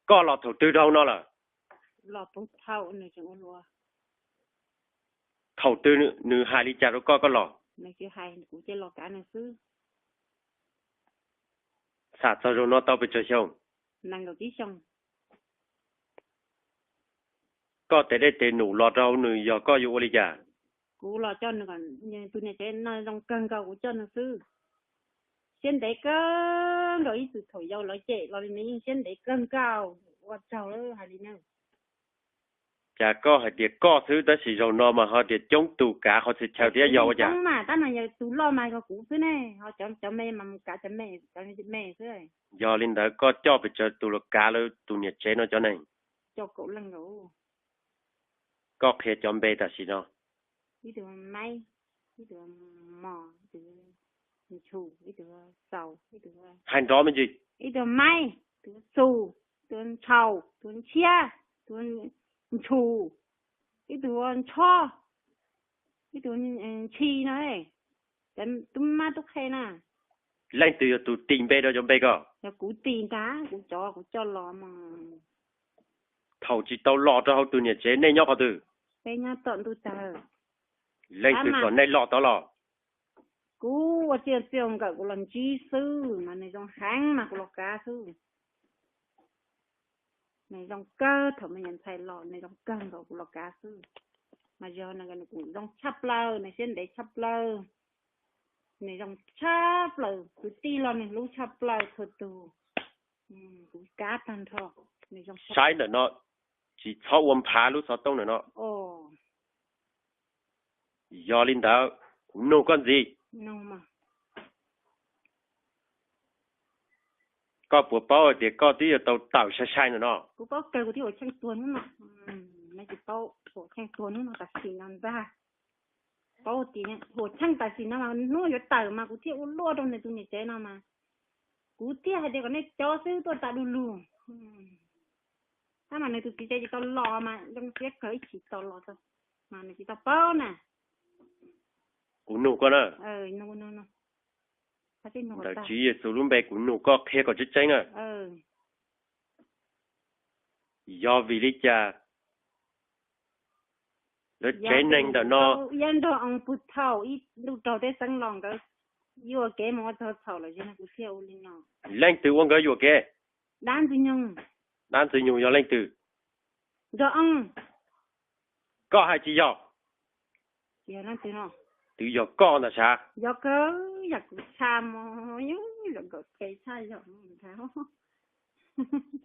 Koj los thaum twg rau hauv no lawm? Thaum twg nws hais li cas rau koj koj los? Xam txog zaum no tau pes tsawg xyoo? Koj tes dej tes num los rau hauv nws yog koj yuav ua li cas? Kuv los coj nws, tus niam tsev no zoo kawg nkaus kuv coj nws xwb. Siab ntev kawg nkaus, ib txwm thaum yau lawv cem los li nws yeej siab ntev kawg nkaus, ua tsaug hais li na. Cas koj hais tias koj xwb tab sis zaum no mas ho tias coob tus kav qhov txhia chaw thiab yog ua cas? Mas tab no yog tus loj mas yog kuv xwb ne, ho cov me mas mus kav cov me, cov me xwb. Yog li ntawd koj coj pes tsawg tus los kav lawv tus niam tsev no cov neeg? Coj kaum leej nkaus. Koj qhia cov npe tam sim no. Ib tug Maib, ib tug Mos, ib tug Nchus, ib tug Xaus, ib tug, hais nrov me ntsis, ib tug Maib, ib tug Xus, ib tug Ntshaus, ib tug Ntshiab, ib tug Nchus, ib tug Ntshob, ib tug Ntshis no. Tub mab tub qhe na. Leej twg yog tus tis npe rau cov npe ko? Yog kuv tis ntag, kuv cov kuv coj los mas. Thaum tsis tau los rau hauv tus niam tsev nej nyob qhov twg? Peb nyob tom ntuj tawg. Leej twg kom nej los tod los? Kuv ua txiaj txiaj nkawm kuv los ntsib xwb mas nws zoo heev mas kuv los kav xwb. Nws zoo kawg, thaum me nyuam ntxhais los nws zoo kawg nkaus kuv los kav xwb. Mas yog nws kuj zoo tshaj plaws, nws siab ntev tshaj plaws, nws zoo tshaj plaws, kwv tij los nws hlub tshaj plaws txhua tus. Kuv kav tag nrho. Saib ntawm no, tsis txhob ua nphav lub xov tooj ntawm no. Yog li ntawd, kuv nug koj ntxiv. Koj puas paub hais tias koj twb yuav tau tawm sai sai ntawm no? Kuv paub kawg, kuv thiaj ua cheej tuag hnub no. Tsis paub ua cheej tuag hnub no tam sim no ntag. Paub tias ua cheej tam sim no mas hnub yuav tawm mas kuv thiaj ua luaj rau nws tus niam tsev no mas. Kuv thiaj hais tias kom nej cov xwb tuaj tas du lug. Tab mas nws tus txiv tsev tsis tau los mas zoo siab kawg ib tsis tau los tau, mas nws tsis tau paub na. Kuv nug koj na. Ntawm Tswv Yexus lub npe kuv nug koj qhia kom tseeb tseeb na. Yog vim li cas lawv tsev neeg ntawm no? Iab Nraug Oo puag thaum ib ntuj raug teb xeeb los nkawd yuam kev mus ua txog txhaum lawm, kuv thiaj ua li no. Leej twg ua nkawd yuam kev? Dab Ntxwg Nyoog. Dab Ntxwg Nyoog yog leej twg? Nraug Oo. Koj hais tsis yog? Twb yog koj ntag sav. Yog kawg, yog kuv tshaj mog, yog nkawd qe tshaj yog ntag.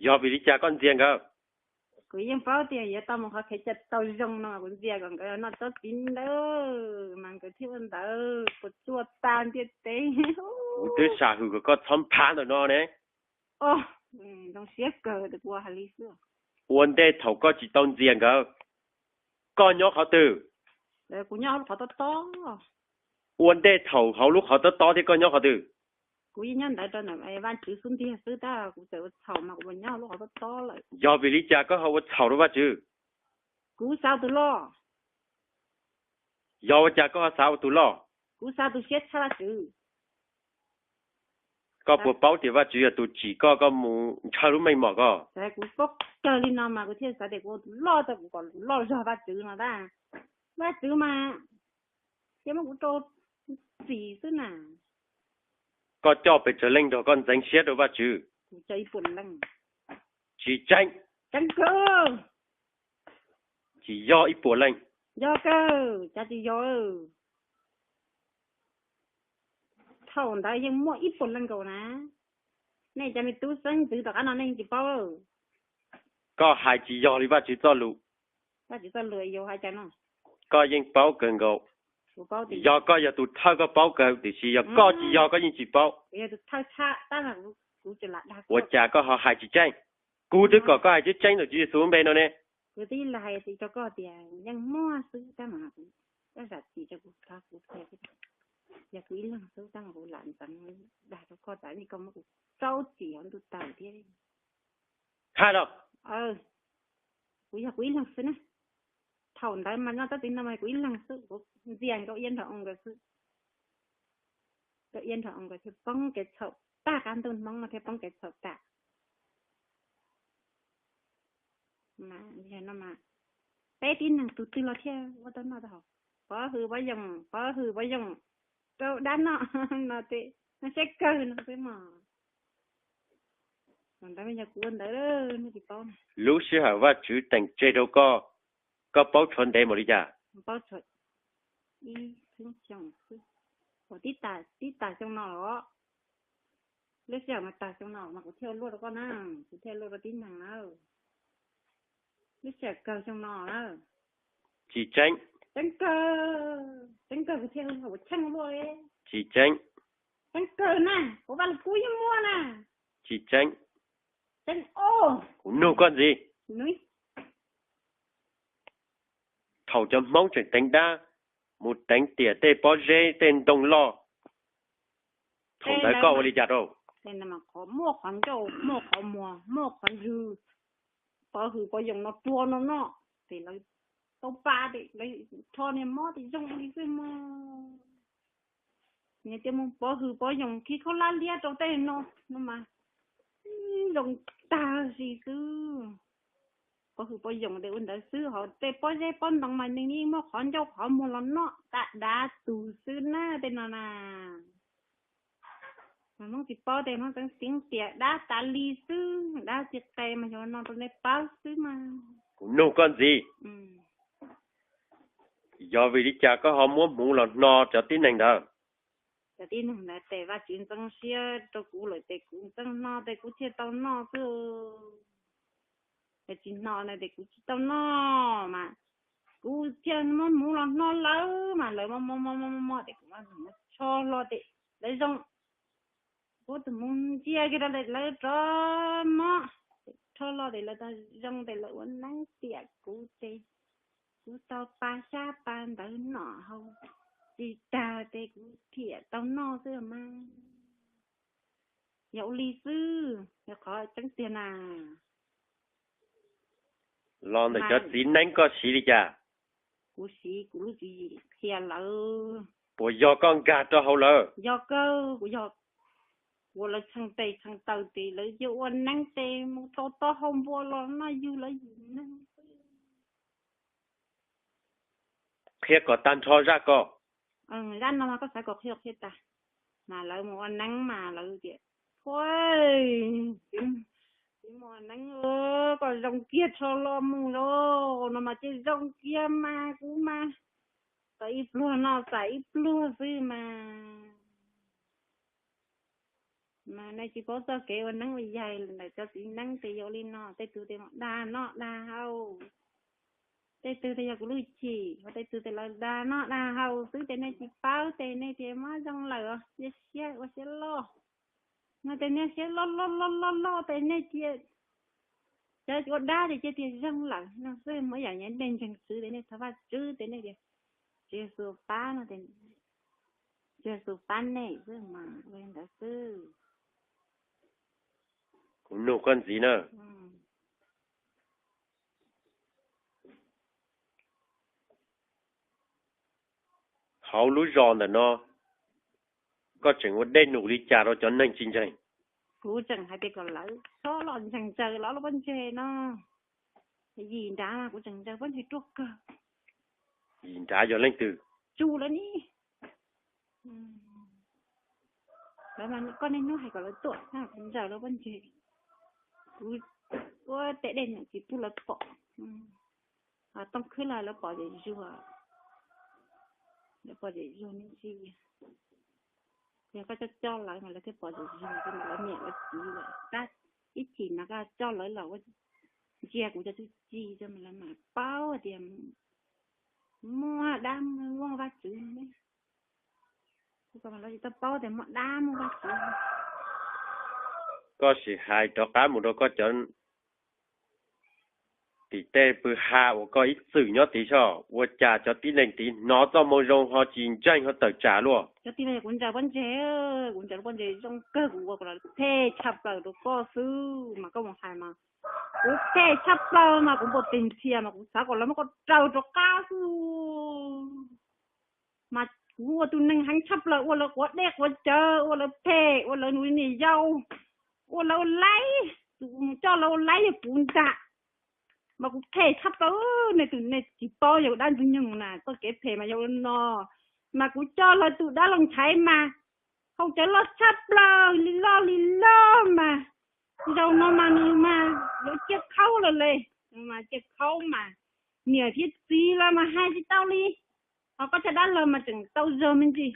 Yog vim li cas koj ntxias nkawd? Kuv yeej paub tias yuav tau mus qhov kev cai tau zoo no kuv ntxias kom nkawd noj tsob txiv ntawd mas nkawd thiaj ua ntawd puas tsuaj tag ntiaj teb. Kuv twb sam hwm kom koj txhob nphav ntawm no ne. Zoo siab kawg, kuv hais li xwb. Ua ntej thaum koj tsis tau ntxias nkawd, koj nyob qhov twg? Kuv nyob hauv lub qhov tob tob. Ua ntej thaum hauv lub qhov tob tob thiab koj nyob qhov twg? Kuv yeej nyob ntawd rau ntawm Vaj Tswv xub ntiag xwb, tab kuv txawm ua txhaum mas kuv nyob hauv lub qhov tob tob lawm. Yog vim li cas koj ho ua txhaum rau Vaj Tswv? Kuv xav ua tus loj. Yog ua cas koj ho xav ua tus loj? Kuv xav tus siab tshaj Vaj Tswv. Koj puas paub tias Vaj Tswv yog tus tsim koj, koj mus ntshaw lub meej mom ko? Kuv paub kawg li no mas kuv thiaj xav tias kuv ua tus loj, kuv kom tus loj zog Vaj Tswv no tab. Vaj Tswv mas cia muab kuv rau txim xwb na. Koj coj pes tsawg leej nrog koj ntxeev siab rau Vaj Tswv? Tsis tseeb. Tseeb kawg. Tsis yog ib puas leej. Yog kawg, cas tsis yog. Thaum ntawd yeej muaj ib puas leej nkaus na. Nej cov me tub xeeb ntxwv tom qab no nej yeej tsis paub. Koj hais tsis yog li Vaj Tswv txoj lus. Vaj Tswv txoj lus yog hais cas no? Koj yeej paub kawg nkaus. Yog koj yog tus thawj koj paub kawg, tiam sis yog koj tsis yog koj yeej tsis paub. Ua cas koj ho hais tsis tseeb? Kuv twb kom koj hais tseeb tseeb ntawm Tswv Yexus npe no ne. Kuv twb hais rau koj tias yeej muaj xwb tab mas koj zam txim rau kuv, kuv qhia, yog kuv ib leeg xwb tab mas kuv lam ntxeev dag rau koj tas li koj muab kuv rau txim hauv ntuj tawg thiab. Hais los. Kuv yog kuv ib leeg xwb na. Thaum ntawd mas nyob txoj txiv no mas kuv ib leeg xwb, kuv ntxias nkauj iab nrog oo nkawd xwb. Nkauj iab nrog oo nkawd thiaj poob kev txhaum tag, qab ntuj Hmoob no thiaj poob kev txhaum tas. Yog no mas peb tib neeg tus twg los thiaj ua tau noj tau haus. Pov hwm pov yoos, pov hwm pov yoos rau dab noj no ces noj siab kawg no xwb mog. Ntawd yog kuv ua ntawd nej tsis paub. Lub sij hawm Vajtswv teem tseg rau koj, koj paub tshuav ntev npaum li cas? Paub tshuav ib xeeb xyoo xwb, tib tas xyoo no los. Lub sij hawm mas tas xyoo no mas kuv thiaj ua luaj rau koj na, kuv thiaj ua luaj rau tib neeg na. Lub sij hawm kawg xyoo no na. Tsis tseeb. Tseeb kawg, tseeb kawg kuv thiaj ua luaj. Tsis tseeb. Tseeb kawg na, kuv vaj lug kub yeej muaj na. Tsis tseeb. Tseeb os. Kuv nug koj ntxiv. Thaum cov Hmoob tseem teev dab, mus teev tiam tej pob zeb tej ntoo loj, thaum ntawd koj ua li cas rau? Muaj qhov ncauj, muaj qhov muag, muaj qhov ntswg, pov hwm pov yoos no rua no noj, ces lawv tau pa ces lawv rho niag mob ces zoo li xwb mog. Niag tias mus pov hwm pov yoos khi khaub hlab liab rau tej no, no mas zoo tag sis xwb. Pov hwm pov yoos ces ua ntawd xwb, ho tej pob zeb pob ntoo mas nws yeej muaj qhov ncauj qhov muag los noj tas dav tus xwb na tej no na. Mas Hmoob tsis paub ces Hmoob txeev tias dab tas li xwb, dab tsis qe mas xyov no rau nej paub xwb mas. Kuv nug koj ntxiv, yog vim li cas koj ho muab hmuv los hno cov tib neeg ntawd? Cov tib neeg ntawd ces Vajtswv ntxeev siab rau kuv lawm ces kuv ntxeev hno ces kuv thiaj tau noj xwb. Ces tsis hno na ces kuv tsis tau noj mas, kuv thiaj muab hmuv los hno lawv mas lawv mob mob mob mob ces kuv muab tsho hlo ces lawv zoo. Kuv tus hmuv ntsia kiag rau lawv rov mob, rho hlo ces lawv zoo ces lawv ua neeb tiam kuv ces kuv tau pa xyab pa ntawv noj haus tsis tag ces kuv thiaj tau noj xwb mas. Yog ua li xwb, yog qhov tseeb tiag na. Los ntawm cov txiv neeb koj siv li cas? Kuv siv kuv lub tswv yim qhia lawv. Puas yog koj nkag rau hauv lawv? Yog kawg, kuv yog ua lawv tshee tes tshee taw ces lawv cia ua neeb ces mus tau taub hau npua los noj yug lawv yim neeg. Qhia kom tag nrho zaj ko. Zaj no mas koj xav kom qhia qhia tag. Mas lawv mus ua neeb mas lawv tias, Huaj, txiv mus ua neeb, koj zoo kiag rho hlo mus lauj. No mas ces zoo kiag mas kuv mas tau ib pluag noj txais ib pluag xwb mas. Mas nej tsis paub txoj kev ua neeb ua yaig ntawm cov txiv neeb ces yog li no, tej tug ces mus dag noj dag haus, tej tug ces yog kuv lub chim, ho tej tug ces lawv dag noj dag haus xwb ces nej tsis paub ces nej tias muab zoo lawm, cia siab ua siab loj. No ces nej siab loj loj loj loj loj ces nej cia, cov ua dab ces cia tias zoo lawm no xwb. Muaj ib yam nej ntseeg Tswv ces nej thov Vajtswv ces nej tias Tswv Yexus pab no ces Tswv Yexus pab nej xwb mas ua li ntawd xwb. Kuv nug koj ntxiv na. Hauv lub zos ntawm no, koj tseem ua dej num li cas rau cov neeg tsis ntseeg? Kuv tseem hais tias kom lawv txhob los ntseeg Ntsaws lawv lub pob ntseg no. Yim nrad mas kuv tseem ntsaws pob ntseg ruaj kawg. Yim nrad yog leej twg? Tsuj lawv ni. Lawv mas koj niaj hnub hais kom lawv tuaj, kuv ntsaws lawv pob ntseg. Kuv ua tej dej num tsis pub lawv pom. Tooj khwb los lawv pom zem zuag, lawv pom zem zuag me ntsis. Yog koj coj coj lawv mas lawv thiaj pom zem zuag, lawv niam lawv txiv lawm. Tab ib chim no koj coj lawv los ua, ntsia kuv cov txuj ci rau mas lawv mam paub tias muaj dab muaj Vajtswv ne. Lawv tsis tau paub tias muaj dab muaj Vajtswv. Koj sim hais rov qab mus rau koj cov tim tej pw ha uas koj ib txwm nyob tid soj, ua cas cov tib neeg tid hnov txoj moo zoo ho tsis ntseeg ho tawm tsam luaj? Cov tib neeg kuv ntsaws pob ntseg, kuv ntsaws lub pob ntseg zoo kawg, kuv ua kom lawv phem tshaj plaws rau koj xwb mas koj mus hais mas. Kuv phem tshaj plaws mas kuv npau tes ntxhias mas kuv xav kom lawv muab koj raws rov qab xwb. Mas kuv ua tus neeg heev tshaj plaws, ua lawv quav dej quav cawv, ua lawv phem, ua lawv nus niam yau, ua lawv ua laib. Tus mus coj lawv ua laib yog kuv ntag. Mas kuv phem tshaj plaws, nej tus nej tsis paub yog dab ntxwg nyoog na, txoj kev phem mas yog ua no. Mas kuv coj lawv tus dab los ntshai mas haus cawv loj tshaj plaws li loj li loj mas. Zaum no mas nws mas yuav ciaj khaub lawm le, mas ciaj khaub mas niam thiab txiv los mas hais tsis tau li. Ho koj cov dab laug mas tseem tau zog me ntsis.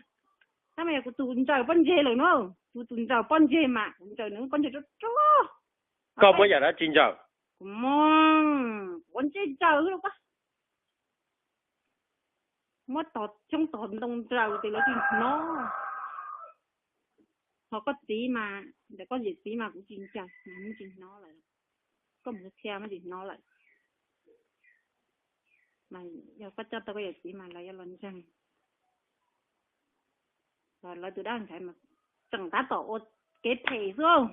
Tab mas yog kuv tus ntsaws pob ntseg lawm na, kuv tus ntsaws pob ntseg mas kuv ntsaws nws pob ntseg rog rog. Koj muab yam dab tsi ntsaws? Kuv muab, kuv ua ntsej ntsaws, muab tog xyoob tog ntoo ntsaws ces lawv tsis hnov. Ho koj txiv mas, ntawm koj yawm txiv mas kuv tsis ntsaws, tsis hnov lawm. Koj mus txhia mas tsis hnov lawm. Mas yog koj coj tau koj yawm txiv mas lawv yuav los ntseeg. Lawv tus dab ntxhais mas tseem tab tom ua kev phem xwb,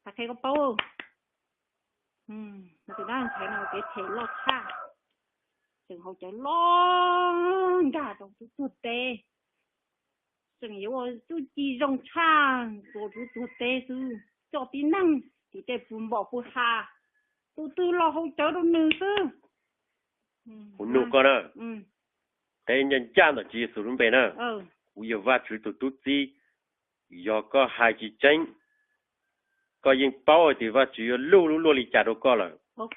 tag qhia koj paub. Lawv tus dab ntxhais no ua kev phem loj tshaj, tseem haus cawv loj nkag rau tub tuag teb. Tseem yuav ua txuj ci zoo tshaj, ua tub tuag teb xwb, coj tib neeg tim tej pw npom pw ha, tus twg los haus cawv rau nws xwb. Kuv nug koj na, qe ncaj ncaj ntawm Tswv Yexus lub npe na, kuv yog Vajtswv tus tub txib. Yog koj hais tsis tseeb, koj yeej paub hais tias Vajtswv yuav luj lub luaj li cas rau koj lawm. Yog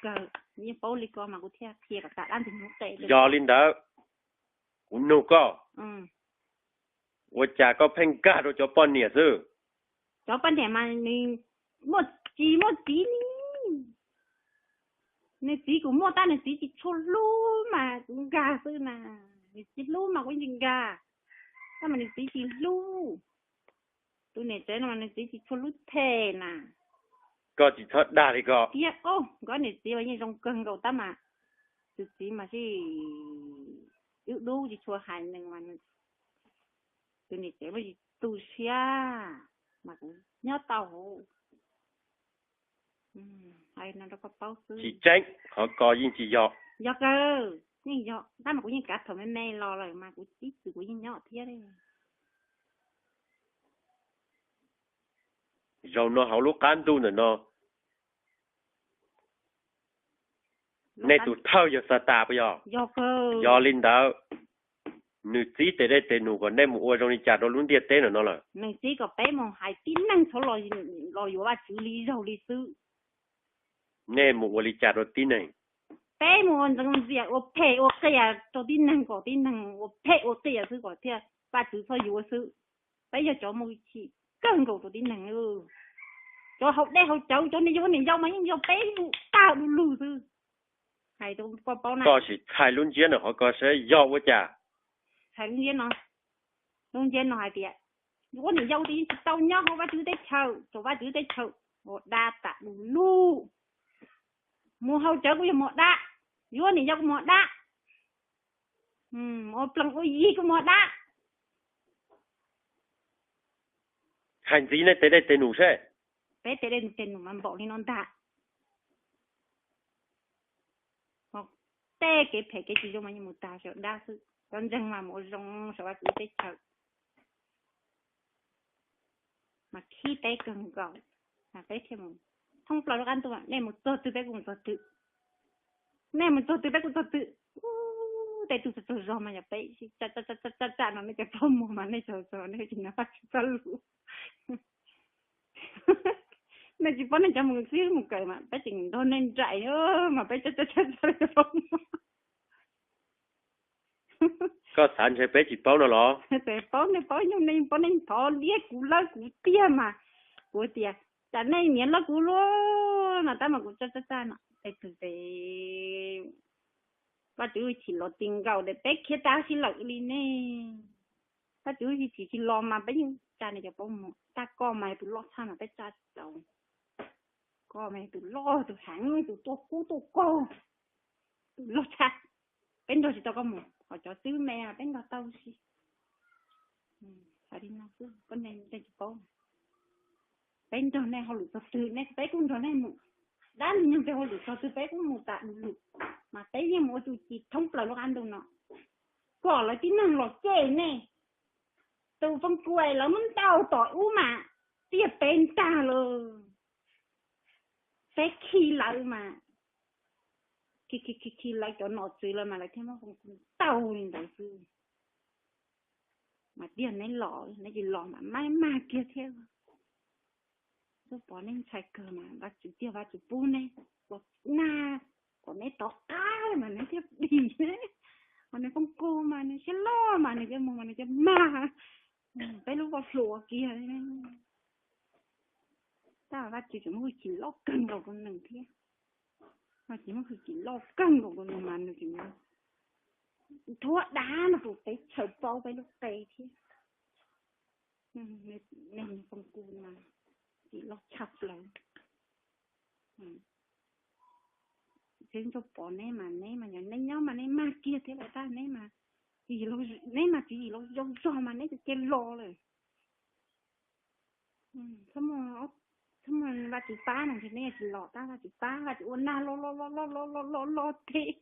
li ntawd, kuv nug koj, ua cas koj pheej nkag rau cov poj niam xwb? Cov poj niam mas nws muaj tsis muaj txiv li. Nws txiv kuv muaj tab nws txiv tsis tshua hlub mas kuv nkag xwb na. Nws txiv hlub mas kuv yeej tsis nkag, tab mas nws txiv tsis hlub. Tus niam tsev no mas nws txiv tsis tshua hlub them na. Koj tsis txhob dag li ko. Tiag, nkawd niam txiv mas yeej zoo kawg nkaus tab mas tus txiv mas sib ib dub tsis tshua hais neeg mas tus niam tsev muaj tsis tu siab mas kuv nyob tau hauv. Hais no rau koj paub xwb. Tsis tseeb, qhov ko yeej tsis yog. Yog kawg, yeej yog tab mas kuv yeej kav thaum me me los lawm mas kuv ib txwm kuv yeej nyob thiab. Zaum no hauv lub qab ntuj ntawm no, nej tus thawj yog Xatas puas yog? Yog li ntawd, nws txib tes dej tes num kom nej mus ua zoo li cas rau lub ntiaj teb ntawm no lawm? Nws txib kom peb mus hais tib neeg txhob los yuav Vajtswv li zaug li xwb. Nej mus ua li cas rau tib neeg? Peb mus ua ntxeev ntxias ua phem ua qias rau tib neeg kom tib neeg ua phem ua qias xwb kom thiaj Vajtswv txhob yuav xwb. Peb yog cov muaj hwj chim kawg nkaus rau tib neeg. Cov haus dej haus cawv, cov niam yau niam yau mas yeej yog peb tag du lug xwb. Hais rau koj paub na. Koj sim txhais lub ntsiab ntawm qhov ko saib yog ua cas. Txhais lub ntsiab no, lub ntsiab no hais tias yuav niam yau ces yeej tsis tau nyob hauv Vajtswv teb chaws, tsaum Vajtswv teb chaws ua dab tas du lug. Mus haus cawv kuj yog mus dab, yuav niam yau kuj mus dab, ua plees ua yi kuj mus dab. Hais ntxiv nej tes dej tes num seb. Peb tes dej tes num mas npaum li no ntag. Tej kev phem kev tsis zoo mas yeej mus tag saum dab xwb, cov ntseeg mas mus ua zoo saum Vajtswv teb chaws. Mas khib peb kawg nkaus, mas peb thiaj mus thoob plaws lub qab ntuj, nej mus txog twg peb kuj mus txog twg. Nej mus txog twg peb kuj txog twg. Tej tug txog txog zog mas yog peb tsa tsa no nej cov poj muag mas nej txog txog nej tsis nrog Vajtswv txoj lus. Nej tsis paub nej cov mus xib mus kawm mas peb tseem nrog nej nraim mas peb tsa tsa tsa tsa cov poj muag. Koj xav ntshe peb tsis paub no los? Tsis paub, nej paub nyuj nej paub, nej thov liab kuv lawb kuv tiag mas. Kuv tias tsam nej niam lawb kuv luaj no tab mas kuv tsa tsa tsa no. Tes tus tes Vajtswv hwj chim los ti nkaus es peb khiav tag si lawm li ne. Vajtswv hwj chim tsis los mas peb yeej tsa nej cov poj muag. Tag koj mas yog tus loj tshaj mas peb tsa tsis tau. Koj mas yog tus loj tus heev tus tuaj kub tuaj kaug, tus loj tshaj. Peb nrog tsis tau koj mus, ho cov xib me peb nrog tau si. Hais li no xwb, koj nej tsis paub. Peb nrog nej hauj lwm txog twg nej peb kuj nrog nej mus. Dab ntxwg nyoog tes hauj lwm txog twg peb kuj mus tas du lug. Mas peb yeej mus ua txuj ci thoob plaws lub qab ntuj no kom lawv tib neeg los cem nej. Tus Foob Kuam lawv muab ntaus tom ub mas tiaj peb ntag lawm. Peb khi lawv mas khi khi khi khi lawv cov nom tswv lawm mas lawv thiaj muab Foom Kuj ntaus li ntawd xwb. Mas tiag neb los, neb tsis los mas maj mag kiag thiab. Tuaj pom neb ntshai kawg mas Vaj Tswv tiag, Vaj Tswv pub neb ua nag kom neb tov qab mas neb thiaj dim. Ho nws Foom Kuj mas nws siab loj mas nws cov mus mas nws cov mag peb lub voj hlua kiag. Tab Vaj Tswv tseem muaj hwj chim loj kawg nkaus rau nws thiab. Vaj Tswv muaj hwj chim loj kawg nkaus rau nws mas nws tseem thuab dab no rau peb tshawv paub peb lub qe thiab. Nej Foom Kuj mas tsim loj tshaj plaws. Txheeb tuaj pom neb mas neb mas yog neb nyob mas neb mag kiag thiab lawm tab neb mas, neb mas tsis yim los zoo zog mas neb cia li los lawm. Txhob muaj Vaj Tswv pab no ntshe neb yuav tsis los tab Vaj Tswv pab, Vaj Tswv ua nag los los los los los los los los tes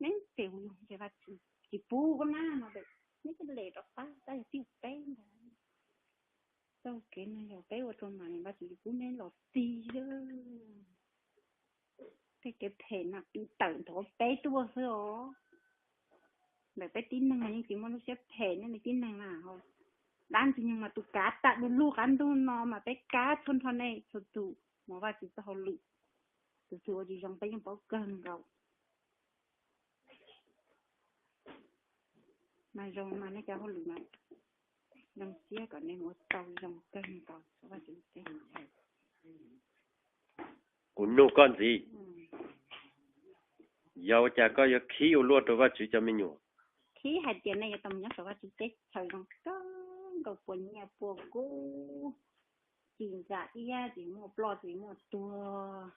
neb tes ua luag ntshe Vaj Tswv tsis pub koj nab no es neb thiaj li rov qab tab yog tiag peb ntag. Txoj kev no yog peb ua rau mas Vaj Tswv tsis pub neb los tig. Tej kev phem no tawm ntawm peb tuaj xwb os. Ntawm peb tib neeg yeej tsis muaj lub siab phem nej li tib neeg na. Dab ntxwg nyoog mas tus kav tag du lug qab ntuj no mas peb kav txhua nrho nej txhua tus mus Vaj Tswv txoj hauj lwm. Tus twg ua tsis zoo peb yeej paub kawg nkaus. Mas zoo mas nej cov hauj lwm mas zoo siab kom nej mus ua tau zoo kawg nkaus Vaj Tswv teb chaws. Kuv nug koj ntxiv, yog ua cas koj yuav khib ua luaj rau Vaj Tswv cov me nyuam? Khib hais tias nej yuav tau mus nyob saum Vaj Tswv teb chaws zoo kawg nkaus puas nyiaj puas kub, tsis ntsa iab, tsis muaj ploj tsis muaj tuag,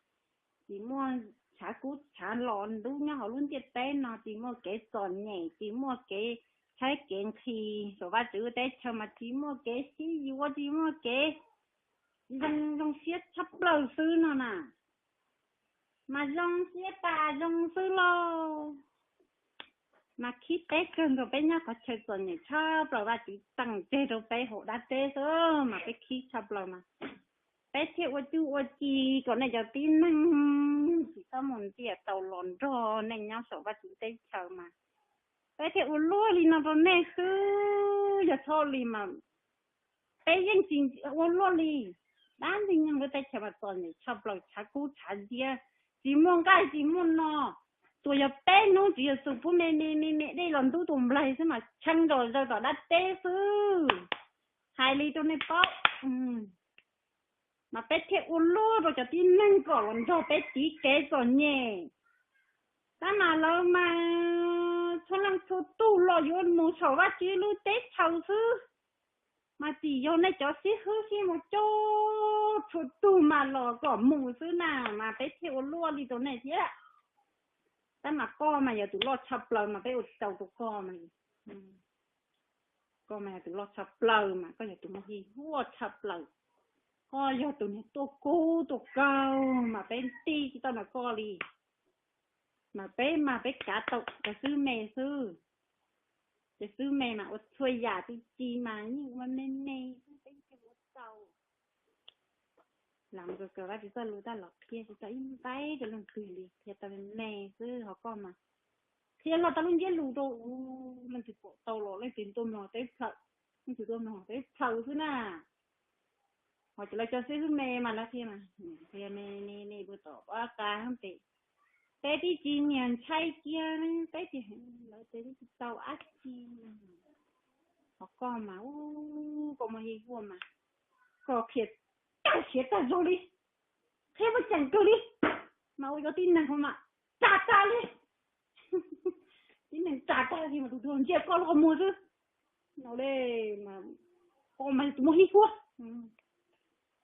tsis muaj tshav kub tshav los ntub nyob hauv lub ntiaj teb no, tsis muaj kev txom nyem, tsis muaj kev tshaib kev nqhis. Saum Vaj Tswv teb chaws mas tsis muaj kev sib yuav, tsis muaj kev, zoo zoo siab tshaj plaws xwb no na. Mas zoo siab tas zoo xwb lauj. Mas khib peb kawg nkaus, peb nyob qhov chaw txom nyem tshaj plaws Vaj Tswv teem tseg rau peb hauv dab teb xwb mas peb khib tshaj plaws mas peb thiaj ua cuj ua ci kom nej cov tib neeg tsis txhob mus ntiaj tau los nrog nej nyob saum Vaj Tswv teb chaws mas peb thiaj ua luaj li no rau nej xwb. Yog tsis li mas peb yeej tsis ua luaj li. Dab ntxwg nyoog lub teb chaws mas txom nyem tshaj plaws, tshav kub tshav ntiab, tsis muaj nqaij tsis muaj no. Tsuas yog peb hnub Tswv Yexus pub me me me me dej los ntub tus nplaig xwb mas tshee nrov zaws tom dab teb xwb. Hais li rau nej paub, mas peb thiaj ua luaj rau cov tib neeg kom los nrog peb tiv kev txom nyem. Tab mas lawv mas txhua leej txhua tus los yuav mus saum Vaj Tswv lub teb chaws xwb. Mas tsis yog nej cov sib hwb sib mus coj txhua tus mas los kom mus xwb na, mas peb thiaj ua luaj li rau nej thiab. Tab mas koj mas yog tus loj tshaj plaws mas peb ua tsis tau rau koj mas. Koj mas yog tus loj tshaj plaws mas koj yog tus muaj hwj huam tshaj plaws. Koj yog tus niag tuaj kub tuaj kaug mas peb nti tsis tau ntawm koj li. Mas peb mas peb kav tau cov xib hwb me xwb. Cov xib hwb me mas ua txhua yam txuj ci mas yeej ua me me xwb peb thiaj ua tau. Lam mus kawm Vaj Tswv txoj lus tab los qhia tsis tau ib npaib rau leej twg li, qhia tau me me xwb. Ho koj mas qhia los tau lub ntsiab lus rau leej twg pom tau los leej twg tuaj mloog teb plaws, leej twg tuaj mloog teb plaws xwb na. Ho cov lawv cov xib hwb me mas lawv qhia mas qhia me me me puag tom pab qa pem, peb tib tsis nyiam ntshai kiag, peb tias lawv tias tsis tau dab tsi. Ho koj mas, koj muaj hwj huam mas koj qhia tag siav tag zog li, qhia muaj ceem kawg li, mas ua cov tib neeg mas tsa tag li. Tib neeg tsa tag li mas tus twg ntsia koj los muag xwb. No li, koj mas tus muaj hwj huam,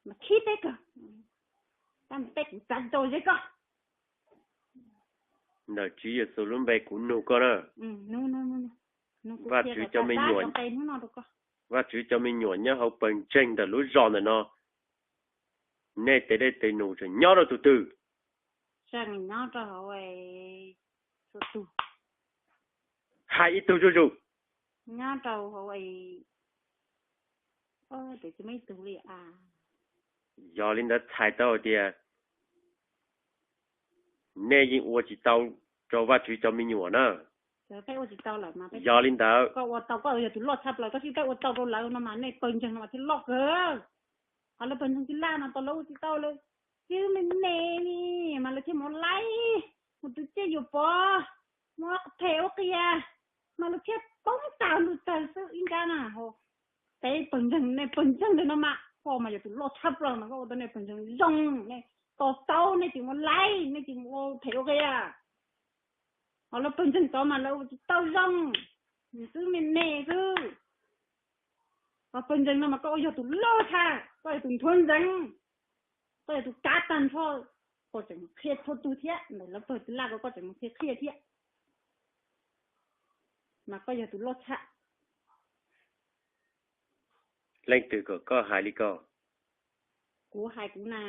mas khib peb kawg, tab mas peb kuv tsa tau ze koj. Ntawm Tswv Yexus lub npe kuv nug koj na. Vaj Tswv cov me nyuam, Vaj Tswv cov me nyuam nyob hauv pawg ntseeg ntawm lub zos ntawm no, nej tes dej tes num tseem nyob rau tus twg? Tseem nyob rau hauv, hais ib tug zuj zus. Nyob rau hauv, tes tsis muaj ib tug li a. Yog li ntawd txhais tau hais tias nej yeej ua tsis tau rau Vajtswv cov me nyuam na. Yog li ntawd, koj ua tau, koj yog tus loj tshaj plaws, koj tsis tau ua tau rau lawv no mas nej pawg ntseeg no mas thiaj loj kawg. Ho lawv pawg ntseeg tij laj no tau lawv ua tsis tau lawm, xwb me me li mas lawv thiaj mus laib, mus twv txij yuav pov, muab phem ua qias, mas lawv thiaj poob tas lug tawg xwb ib nrab na. Peb pawg ntseeg, nej pawg ntseeg ntawm no mas koj mas yog tus loj tshaj plaws mas koj ua tau nej pawg ntseeg zoo, nej to taub, nej tsis mus laib, nej tsis mus ua phem ua qias. Ho lawv pawg ntseeg tod mas lawv ua tsis tau zoo, xwb me me xwb. Ho pawg ntseeg no mas koj ua yog tus loj tshaj, koj yog tus nthuav ntseeg, koj yog tus kav tag nrho, koj tseem qhia txhua tug thiab, ntawm lawv pawg tij laj ko koj tseem qhia qhia thiab, mas koj yog tus loj tshaj. Leej twg kom koj hais li ko? Kuv hais kuv na,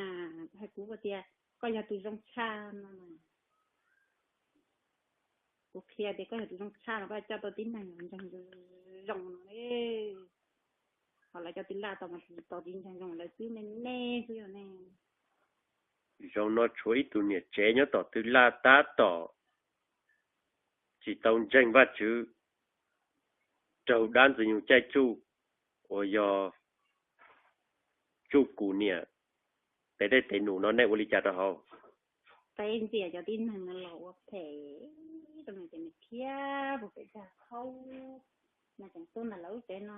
hais kuv tias koj yog tus zoo tshaj no. Kuv qhia tias koj yog tus zoo tshaj no, koj coj tau tib neeg ntseeg zoo no. Ho lawv cov tij laj tau mas tsis tau tib ntseeg zoo, lawv xwb me me xwb yog ne. Zoo no tshuav ib tug niam tsev nyob tom tij laj tab tom tsis tau ntseeg Vajtswv, raug dab ntxwg nyoog caij tsuj, uas yog tsuj kum niam, tev dej tev num no nej ua li cas rau hauv? Peb ntxias cov tib neeg no los ua phem rau nws ces nws khiav puag pem tag khaub, nws tseem tuaj ntawm lawv lub tsev no,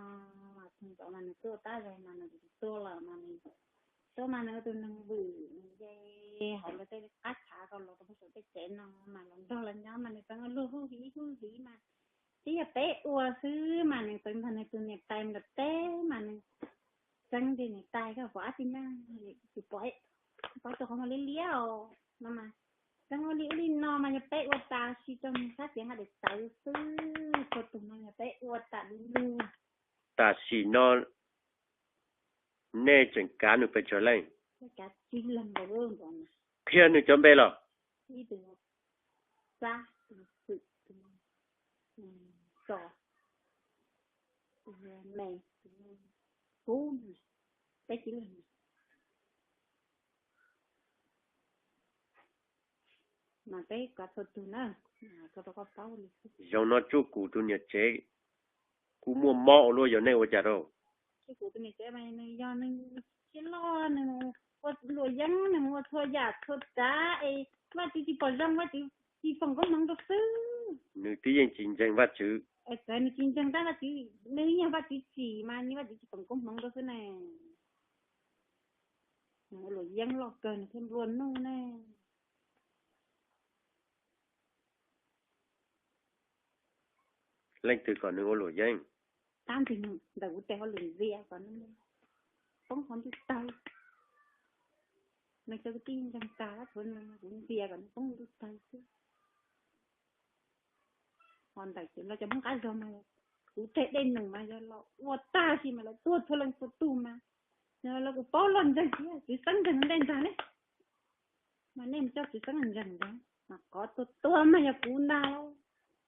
mas txog ntawd mas nws tuaj tab zog mas nws tsis tuaj lawm mas nws tuaj mas nws ua tus neeg vwm nws nce hauv lawv tej qab tshav ko los rau puag saum tej tsev no mas los nrog lawv nyob mas nws txeev ua luag huj hiv huj hiv mas, twb yog peb ua xwb mas nws txeev nrog nws tus niam tais nram teb mas nws txeev nrog niam tais koj pom ab tsi nyaj, tus pom, pom tus qhov muag liab liab os no mas, txeev ua li ub li no mas yog peb ua tas sis rau nws sab tias nqa daim tawv xwb, txhua tus no yog peb ua tas li lug. Tam sim no nej tseem kav nws pes tsawg leej? Qhia nws cov npe los? Ib tug, Xab, tus Xwm, tus Tso, tus Me, tus Kub, peb tib leeg. Mas peb kav txhua tug na, koj rau koj paub li xwb. Zoo no Tsuj Kum tus niam tsev kuj muaj mob ua luaj, yog nej ua cas rau? Tsuj Kum tus niam tsev mas nws yog nws siab loj, nws ua luam yeeb, nws mus ua txhua yam txhua tsav es Vajtswv tsis pom zoo, Vajtswv tsis foom koob hmoov rau xwb. Nws twb yeej tsis ntseeg Vajtswv. Txawm nws tsis ntseeg tab Vajtswv, nws yog Vajtswv tsim mas nws Vajtswv tsis foom koob hmoov rau xwb ne. Nws ua luam yeeb loj kawg nws thiaj nplua nuj ne. Leej twg kom nws ua luam yeeb? Tab ntawm kuv tes hauj lwm ntxias kom nws poob hauv ntuj tawg. Nws cov kwv tij ntseeg tag, kuv ntxias kom nws poob ntuj tawg xwb. Ho ntawm ces los cov Hmoob qab zog mas kuv tej dej num mas yog los ua tag sis mas lawv tuag txhua leej txhua tug mas, los kuv paub los ntseeg thiab, Tswv Xeeb ntseeg ntej ntag ne. Mas nej mus coj Tswv Xeeb ntseeg ntag, mas qhov tuag tuag mas yog kuv ntag.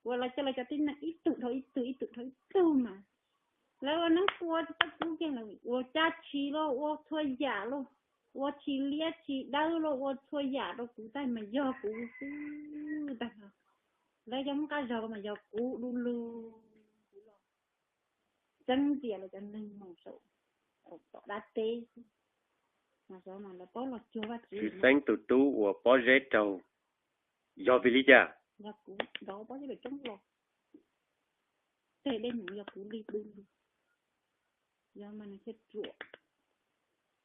Kuv los coj lawv cov tib neeg ib tug dhau ib tug, ib tug dhau ib tug mas lawv ua neeb pua tsis tau kuv kiag, lawv ua cab tshis los ua txhua yam los, ua tshis liab tshis dawb los ua txhua yam rau kuv tag mas yog kuv xwb tag. Lawv cov Hmoob qab zog mas yog kuv du lug, kuv los txeeb ntxias lawv cov neeg mus saum, saum tom dab teb xwb. Mas xyov mas lawv paub los cuag Vajtswv. Tswv Xeeb tus tub uas pob zeb raug, yog vim li cas? Yog kuv nrov pob zeb pem roob los, tej dej num yog kuv li du lug, yog mas nws thiaj ruam.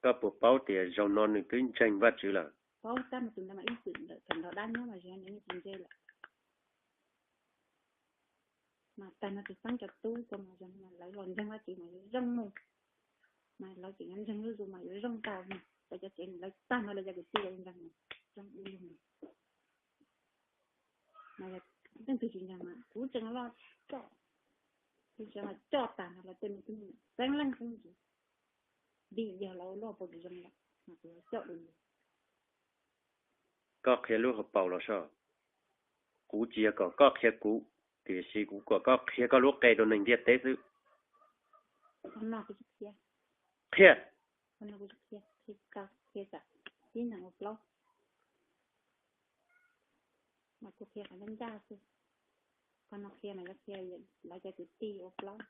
Koj puas paub tias zaum no nws twb ntseeg Vajtswv lawm? Paub tab mas tus ntawd mas ib txwm ntawm thaum nrog dab nyob mas zoo nws yeej tsis ntse lawm. Mas tag no Tswv Xeeb cov tub ko mas zoo mas lawv los ntseeg Vajtswv mas yuav zoo mus, mas lawv tseem yuav ntseeg zuj zus mas yuav zoo tag mus, lawv cov tsev lawv tag no lawv cov kwv tij yuav ntseeg mus zoo du lug mus. Mas yog leej twg tsis ntseeg mas kuv tseem los coj, kuv tseem los coj tag no lawv tej me tub me nyuam xeeb leej xeeb ntsis, vim yog lawv ua luaj pov tsis zoo lawm mas kuv yuav coj du lug. Koj qhia lub hauv paus los soj. Kuv tsis yog kom koj qhia kuv, tiam sis kuv kom koj qhia koj lub qe rau neeg ntiaj teb xwb. Qhia. Tib neeg ua plaub. Mas Kuv qhia qhov ncaj ncaj xwb, qhov no qhia mas yuav qhia lawv cov kwv tij ua plaub.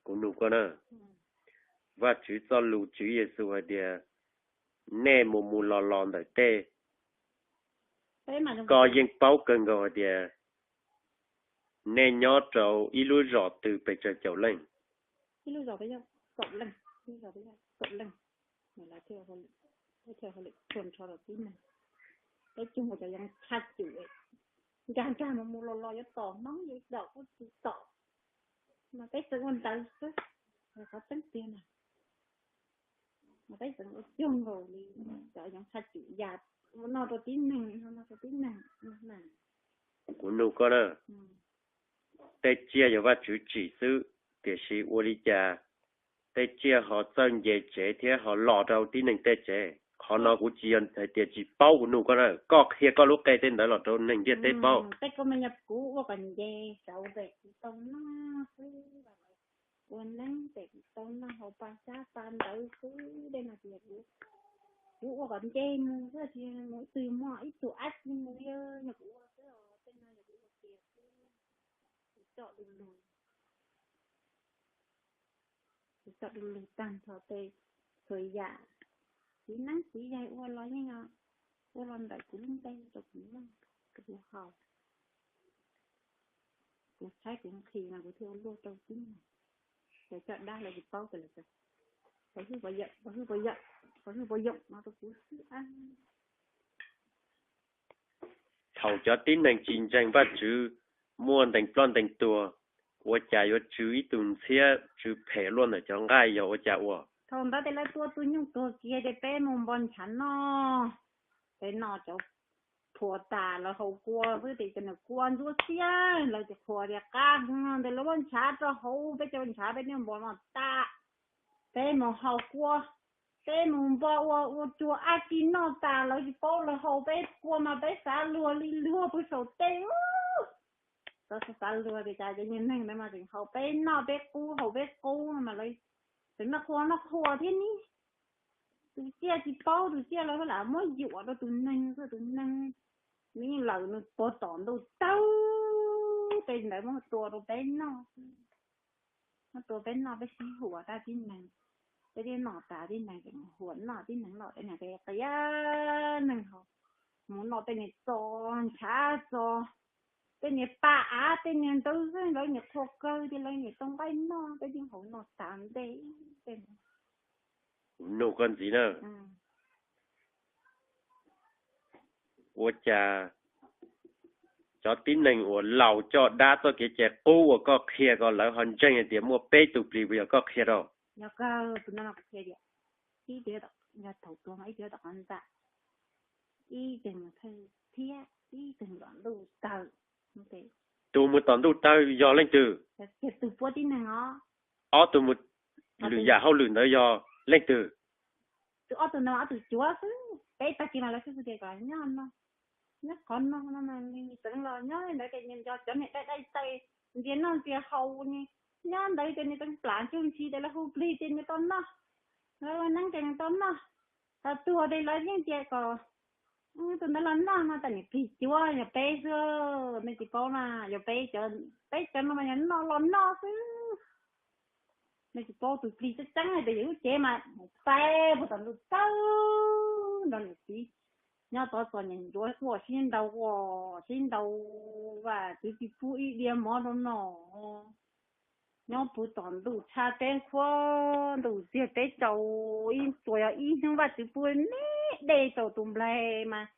Kuv nug koj na, Vajtswv txoj lus tswv Yexus hais tias, nej mus mus los los ntawm tej, koj yeej paub kawg nkaus hais tias nej nyob rau ib lub zos twg pes tsawg caum leej. Peb cug cov yeej tshaj cum, nkag nkag mus mus los los yuav tom Hmoob yuav tom ub tsis tom, mas peb txeev ua ntawd xwb, qhov tseeb tiag na. Mas peb txeev ua cuag nkaus li cov yeej tshaj cum yam ua noj rau tib neeg, ua noj rau tib neeg. Kuv nug koj na, tej tsiaj yog Vajtswv tsim xwb, tiam sis ua li cas tej tsiaj ho txawj nce tsev thiab ho los rau tib neeg tej tsev? Qhov no kuv tsis yog hais tias tsis paub, kuv nug koj na, koj qhia koj lub qe tej ntawd los rau neeg ntiaj teb paub. Tej ko mas yog kuv ua kom nce saud pem kuv tau noj xwb, ua neeb pem kuv tau noj hauv pa sab pa ntawd xwb. Tej no ces kuv ua kom nce mus xwb, tsis mus ib tug ab tsi mus li, yog kuv ua xwb os. Tej no yog kuv ua tiag xwb, kuv coj du lug. Kuv coj du lug tag nrho tej txhua yam, txiv neeb txiv yaig ua los yeej ua los ntawm kuv lub npe rau kuv noj, rau kuv haus. Kuv tshaib kuv nqhis mas kuv thiaj ua luaj rau tib neeg. Lawv coj dab lawv tsis paub tias lawv, lawv hwj puas yawm, lawv hwj puas yawm, lawv hwj puas yawm no rau kuv xwb. Thaum cov tib neeg tsis ntseeg Vajtswv muaj ntees ploj ntees tuag, ua cas yuav tsw ib tug ntxhiab tsw phem luaj ntawm cov nqaij yog ua cas ua? Thaum ntawd ces lawv tua tus nyuj tuag kiag ces peb mus npo ntshav noj. Peb noj cov phua tas lawv haus kua xwb ces cov niag kua ntsuab xiab lawv ces qhuas tias qab ntawd lawv muab ntshav rau hauv peb cov ntshav peb niaj npo noj tas. Peb mus haus kua, peb mus npo ua ua cuag ab tsi noj tas lawv tsis paub lawv haus peb kua mas peb xav luag li luag pw saum tej. Txawm xav luag tias cas cov niag neeg ntawd mas tseem haus peb noj peb qub haus peb qub no mas lawv tseem noj qhuas noj qhuas thiab ne. Tus tsiaj tsis paub, tus tsiaj lawv lam muab yuam rau tus neeg xwb, tus neeg nws yeej lawm nws puag tom ntuj tawg, tej ntawd muab tua rau peb noj xwb. Muab tua peb noj peb sib huam tag tib neeg, peb twb noj tas tib neeg tseem huam noj tib neeg los tej niag qias qias neeg ho mus noj tej niag txos ntshav txos, tej niag pa av tej niag ntawd xwb lawv niag qhua kawg ces lawv niag tau nqaij noj peb twb haus noj tas ntej tej. Kuv nug koj ntxiv na, ua cas cov tib neeg uas laus coj dab txoj kev cai qub uas koj qhia ko lawv ho ntseeg hais tias muaj peb tug plis puas yog koj qhia rau? Yog kawg, tus no no kuv qhia tias ib tug yog thaum tuag mas ib tug yog tom qhov ntxa, ib tug mus thawj thiab ib tug mus tom ntuj tawg. Tus mus tom ntuj tawg yog leej twg? Yog tus puab tib neeg os. Ob tug mus lwm yam hauj lwm ntawd yog leej twg? Tus ob tug ntawd ob tug cuav xwb, peb tag kis mas lawv xub tias kom nyob no, nyob qhov no no mas nws tseev los nyob ntawd ces nws nco cov niag dai dai tais ntxias noj ntxias haus ne, nyob ntawd ces nws tseev plam ntsuj ntshis ces lawv hu plig ces nws tau noj, lawv ua neeb ces nws tau noj. Thaum tuag ces lawv yeej tias kom tus ntawd los noj no tas niam plig cuav yog peb xwb, nej tsis paub na, yog peb cov, peb cov no mas yog noj los noj xwb. Nej tsis paub tus plig tseeb tseeb hais tias yus lub cev mas mus pais puag tom ntuj tawg nrog niam txiv nyob tov txom nyem ntsuav quaj sib nraus quaj sib nraus, vam txwv tsis pub ib diav mov rau noj. Nyob puag tom ntuj tshab teb khuab ntuj txiag teb tsaus, ib txuas yog ib hnub vaj txwv pub me dej rau tus nplaig mas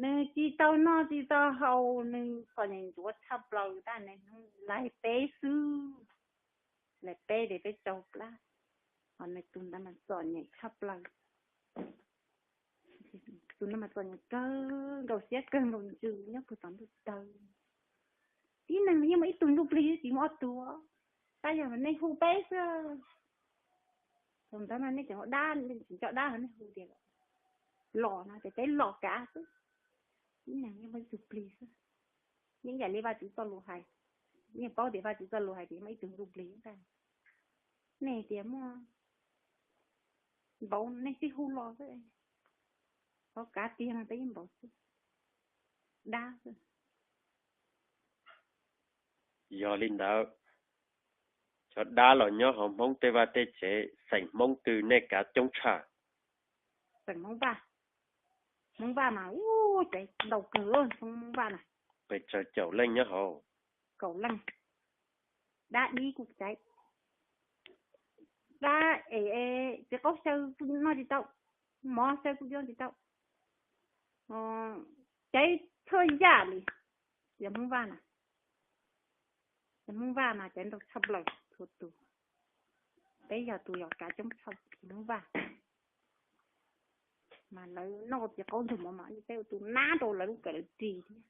nws tsis tau noj tsis tau haus, nws txom nyem ntsuav tshaj plaws tab nws hnub laig peb xwb, laig peb ces peb tsaug plab, ho nws tus ntawd mas txom nyem tshaj plaws. Tus no mas txom nyem kawg nkaus siab kawg nkaus ntsws nyob puag tom ntuj tawg. Tib neeg yeej muaj ib tug ntsuj plig tsis muaj ob tug, tab yog nej hu peb xwb. Thaum ntawd mas nej tseem ua dab, tseem coj dab ho nej hu tias los no ces peb los kav xwb. Tib neeg yeej muaj ib tug plig xwb. Yeej ib yam li Vaj Tswv txoj lus hais, yeej paub tias Vaj Tswv txoj lus hais tias muaj ib tug ntsuj plig ntag. Nej tias muaj npaum nej sib hu los xwb, qhov kav tiag no peb yeej npaum xwb, dab xwb. Yog li ntawd, cov dab los nyob hauv Hmoob tej vaj tej tsev, xeem Hmoob twg nej kav coob tshaj? Xeem Hmoob Vaj. Hmoob Vaj mas ua cas ntau kawg, Hmoob Vaj na. Pes tsawg caum leej nyob hauv? Kaum leej. Dab dib kuj caiv, dab es txiv qaub xyaw kuj noj tsis tau, mov xyaw kuj noj tsis tau, caiv txhua yam li. Yog Hmoob Vaj na, yog Hmoob Vaj mas caiv ntau tshaj plaws txhua tus. Peb yog tus yog kav coob tshaj Hmoob Vaj, mas lawv noj txiv qaub ntug mov mas peb ua tus nab rau lawv lub kawm lawv ris thiab.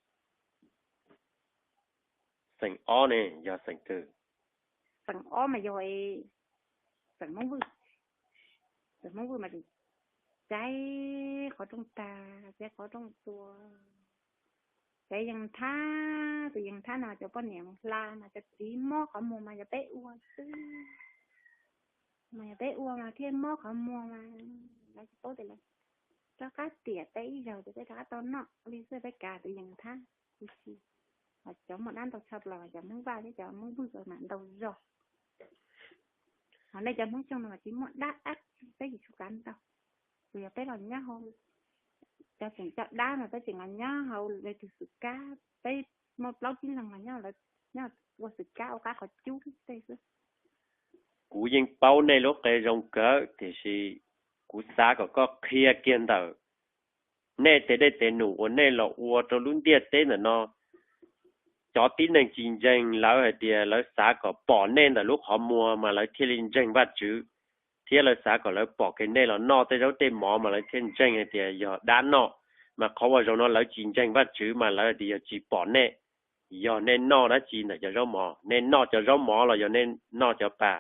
Xeem ob ne yog xeem twg? Xeem ob mas yog xeem Hmoob Vwj. Xeem Hmoob Vwj mas caiv qhov rooj tag, caiv qhov rooj tua, caiv yees thab. Tus yees thab no cov poj niam mus hla mas cov txiv mob qhov muag mas yog peb ua xwb, mas yog peb ua mas thiaj mob qhov muag mas lawv tsis paub tias lawv rov qab tiam peb ib zaug ces peb rov qab tau noj li xwb, peb kav tus yees thab huv si. Cov muaj dab ntau tshaj plaws cov Hmoob Vaj thiab cov Hmoob Vwj mas ntau zog. Ho nej cov Hmoob Xyooj no mas tsis muaj dab dab, peb tsis tshua kav ntau. Tsuas yog peb los nyob hauv, cov tseem coj dab mas peb tseem los nyob hauv lawv tus xwm kab, peb muaj plaub tsib leeg los nyob, nyob ua xwm kab ua qab qhov cub tej xwb. Kuv yeej paub nej lub qe zoo kawg tiam sis kuv xav kom koj qhia kiag ntawm nej tes dej tes num uas nej los ua rau lub ntiaj teb ntawm no. Cov tib neeg tsis ntseeg lawv hais tias lawv xav kom pom nej ntawm lub qhov muag mas lawv thiaj li ntseeg Vajtswv, thiab lawv xav kom lawv pom kiag nej los noj tej zaub tej mov mas lawv thiaj ntseeg hais tias yog dab noj. Mas qhov uas zaum no lawv tsis ntseeg Vajtswv mas lawv hais tias yog tsis pom nej, yog nej noj dab tsi ntawm cov zaub mov, nej noj cov zaub mov los yog nej noj cov pa?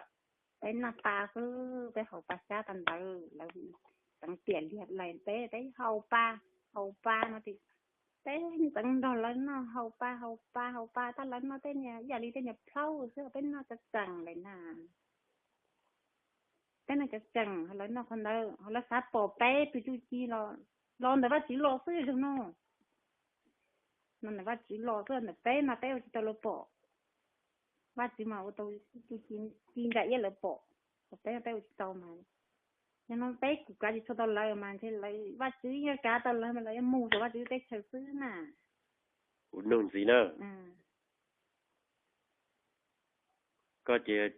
Peb noj pa xwb, peb haus pa xyab tag ntawd, lawv teev tiam liag lais peb, peb haus pa, haus pa no ces peb ntxeev nrog lawv noj, haus pa haus pa haus pa tag lawv noj tej niag ib yam li tej niag plhaub xwb, peb noj cov tseem lawm na. Peb noj cov tseem, lawv noj qhov ntawd, lawv xav pom peb tus txuj ci los, los ntawm Vajtswv los xwb zaum no. Los ntawm Vajtswv los xwb, ntawm peb mas peb ua tsis tau lawv pom. Vajtswv mas ua tau txuj ci nra iab lawv pom, peb peb ua tsis tau mas. Yog no peb kuj kav tsis tshua tau lawv mas ntshe lawv, Vajtswv yog kav tau lawv mas lawv yuav mus rau Vajtswv teb chaws xwb na. Kuv nug ntxiv na. Koj cia li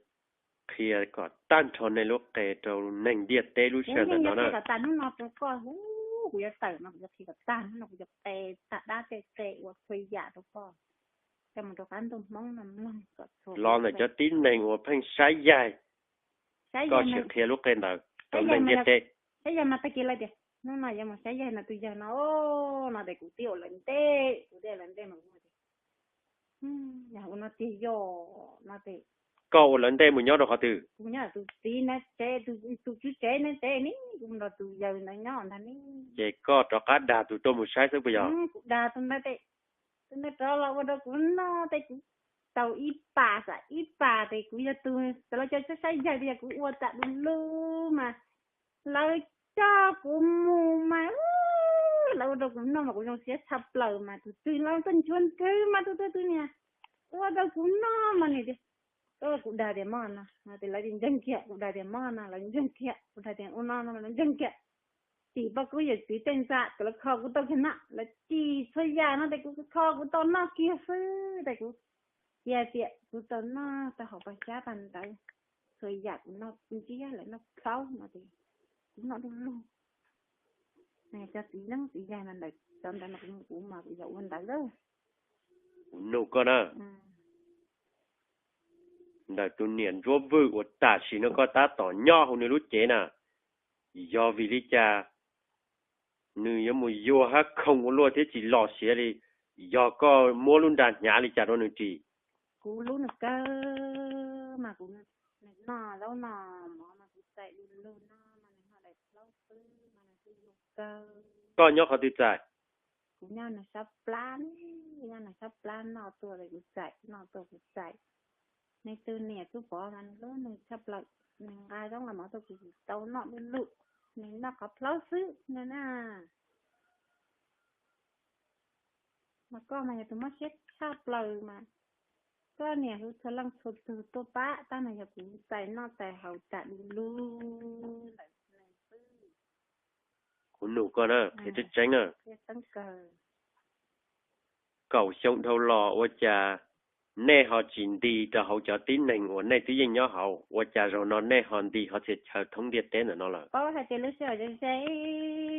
qhia kom tag nrho nej lub qe rau neeg ntiaj teb lub sij hawm ntawm no na. Kom tag hnub no rau koj, kuv yuav tawm no kuv yuav qhia kom tag hnub no, kuv yuav qe tag dab tej qe ua txhua yam rau koj. Coj mus rau qab ntuj Hmoob no mloog kom txhua. Los ntawm cov tib neeg uas pheej saib yaig, koj sim qhia lub qe ntawd rau neeg ntiaj teb. Saib yaig mas tag kis lawv tias hnub no yuav mus saib yaig no tus yawg no, no ces kuv twb ua lawv ntej, kuv twb ua lawv ntej mas kuv tias, yog ua no tiag yog no ces. Koj ua lawv ntej mus nyob rau qhov twg? Kuv nyob tus txiv na tsev, tus tswv tsev na tsev ne, kuv nrog tus yawg ntawd nyob ntag ne. Ces koj rov qab dag tus tuaj mus saib xwb puas yog? Kuv dag tus ntawd, tus ntawd rov los ua rau kuv noj tej, kuv tau ib pas xam ib pas ces kuv yog tus, lawv cov saib yaig tias kuv ua tas du lug mas lawv coj kuv mus mas lawv ua rau kuv noj mas kuv zoo siab tshaj plaws mas tus twg los txawj nchuav nthwv mas tus twg tus niag ua rau kuv noj mas nws tias, kuv dag tias mob no no ces lawv ntseeg kiag, kuv dag tias mob no lawv ntseeg kiag, kuv dag tias ua no no lawv ntseeg kiag. Tim poj koob yawm txwv tej ntxa kom lawv kho kuv tau kiag na, lawv cim txhua yam no ces kuv kho kuv tau noj kiag xwb ces kuv cia tias kuv tau noj tau haus pas xyab pas ntawd, txhua yam kuv noj ntsiab lawv noj plhaub no ces kuv noj du lug. Cov txiv neeb txiv yaig mas ntawm cov ntawd mas kuv mas kuv yog ua ntawd. Kuv nug koj na, ntawm tus niam ntsuab vwj uas tam sim no koj tab tom nyob hauv nws lub cev na, yog vim li cas nws yuav mus yuag hab khoom ua luaj thiab tsis los siav li? Yog koj muab lub nra hnyav li cas rau nws ris? Kuv hlub nws kawg mas kuv, nws noj zaub noj mov mas kuv txais du lug no mas nws noj daim plaub xwb mas nws hlub kuv kawg. Koj nyob qhov twg txais? Kuv nyob nws sab plab, nyob nws sab plab noj tuaj kuv txais, noj tuaj kuv txais. Nws tus niam tub pov mas nws hlub nws tshaj plaws. Nws nqa zaub nqa mov tuaj kuv tsis tau noj lub lub, nws noj qhov plaub xwb no na. Mas koj mas yog tus mob siab tshaj plaws mas koj niam hu txhua leej txhua tug tuaj pab tab mas yog kuv txais noj txais haus tas du lug lawm xwb. Kuv nug koj na, qhia tseeb tseeb na, kaum xyoo dhau los ua cas nej ho tsis nti rau hauv cov tib neeg uas nej twb yeej nyob hauv, ua cas zaum no nej ho nti ho txhia chaw thoob ntiaj teb ntawm no lawm? Paub hais tias lub sij hawm ze ze